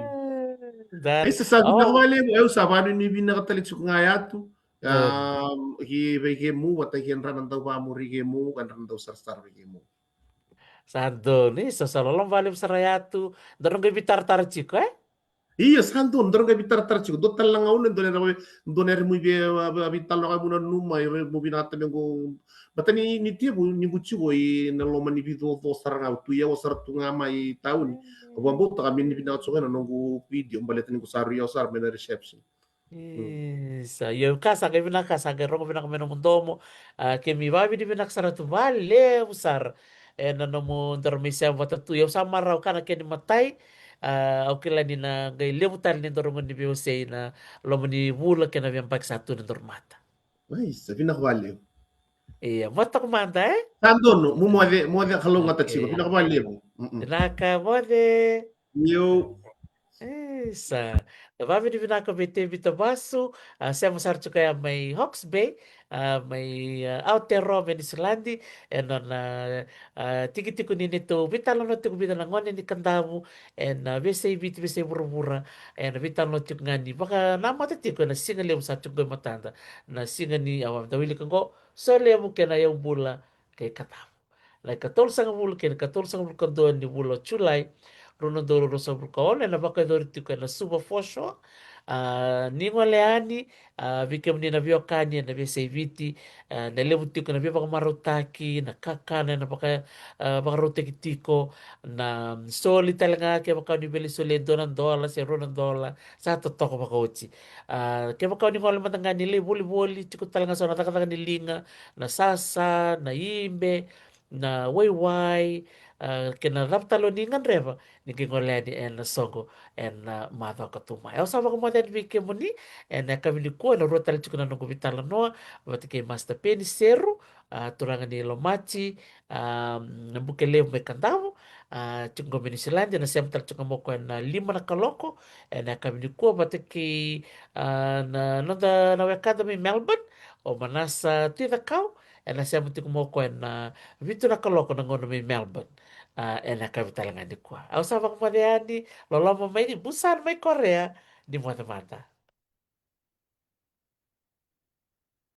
E sa sa vinaka vakalevu, au sa vanuinui vinaka tale tiko ga yatu. Um, ki vei kemu, vata kei dra na dau vamuri kemu, ka dra na dau sarasara vei kemu. Sa donu, ni sa sa loloma vakalevu sara yatu, daru qai veitaratara tiko, e? Io, sa donu, daru qai veitaratara tiko. Dua tale na gauna, dua na, dua na ere mu vei, a, a, veitalanoa ka mu nanuma, e, mu vinakata me qo. Bata ni, ni tevu, ni qu tiko i na loma ni vicoco sara ga, tu ia o sara tu ga mai tauni. Ka vabauta ka me ni vinaka tiko ga na noqu video, baleta ni qu sa rui au sara me na reception. Isa, io ka sa qai vinaka, sa qai rogo vinaka me nomu domo. A, kemi vavinavinaka sara tu vakalevu sara. E na nomu daru mai sema vata tu, io sa marau ka na keni matai. A, au kila ni na qai levu tale ni daru goni veiwasei na loma ni vula kei na veiyabaki sa tu ni daru mata. Isa, vinaka vakalevu. Ia, mata ko mada, e? Sa donu, mu moce, moce ka lougata tiko, vinaka vakalevu. Mm-mm. Vinaka, moce. Io. Isa. Vavinavinaka vei Tevita Vasu, a, sema sara tiko ya mai Hawke's Bay, a, mai, a, Aotearoa mai Niusiladi, e nona, a, tikitiki ni neitou veitalanoa tiko vica na gone ni Kadavu, e na veiyasai Viti, veiyasai vuravura, e na veitalanoa tiko ga ni vakanamata tiko e na siga levu sa tiko e matada, na siga ni, a, au dau wilika qo, Solevu kei na Yaubula kei Kadavu. Na ikatolusagavulu kei na ikatolusagavulu ka dua ni vula o Julai, rua na udolu ruasagavulu ka ono, e na vakayacori tiko e na Suva Foreshore. A, ni gole yani, a, vei kemuni na veiwekani e na veiyasai Viti, a, na levu tiko na veivakamarautaki, na kakana e na vaka, a, vakarautaki tiko, na soli tale ga kevaka o ni via soli e dua na dola se rua na dola, sa totoka vakaoti. A, kevaka o ni gole mada ga ni lai volivoli, tiko tale ga so na cakacaka ni liga, na sasa, na ibe, na waiwai, a, kei na cava tale o ni gadreva, ni qai gole yani e na soqo e na macawa ka tu mai. Au sa vakamoce yani vei kemuni e na yakavi nikua, e na rua tale tiko na noqu veitalanoa vata kei Master Peni Seru, a, turaga ni Lomati, a, na Bukelevu mai Kadavu, a, tiko qo mai Niusiladi, e na sema tale tiko mai o koya e na lima na kaloko e na yakavi nikua vata kei, a, na noda na wekada mai Melbourne, o Manasa Tuicakau, e na sema tiko mai o koya e na vitu na kaloko na gauna mai Melbourne, a, e na yakavi tale ga nikua. Au sa vakamoce yani, loloma mai ni Busan mai Korea, ni moce mada.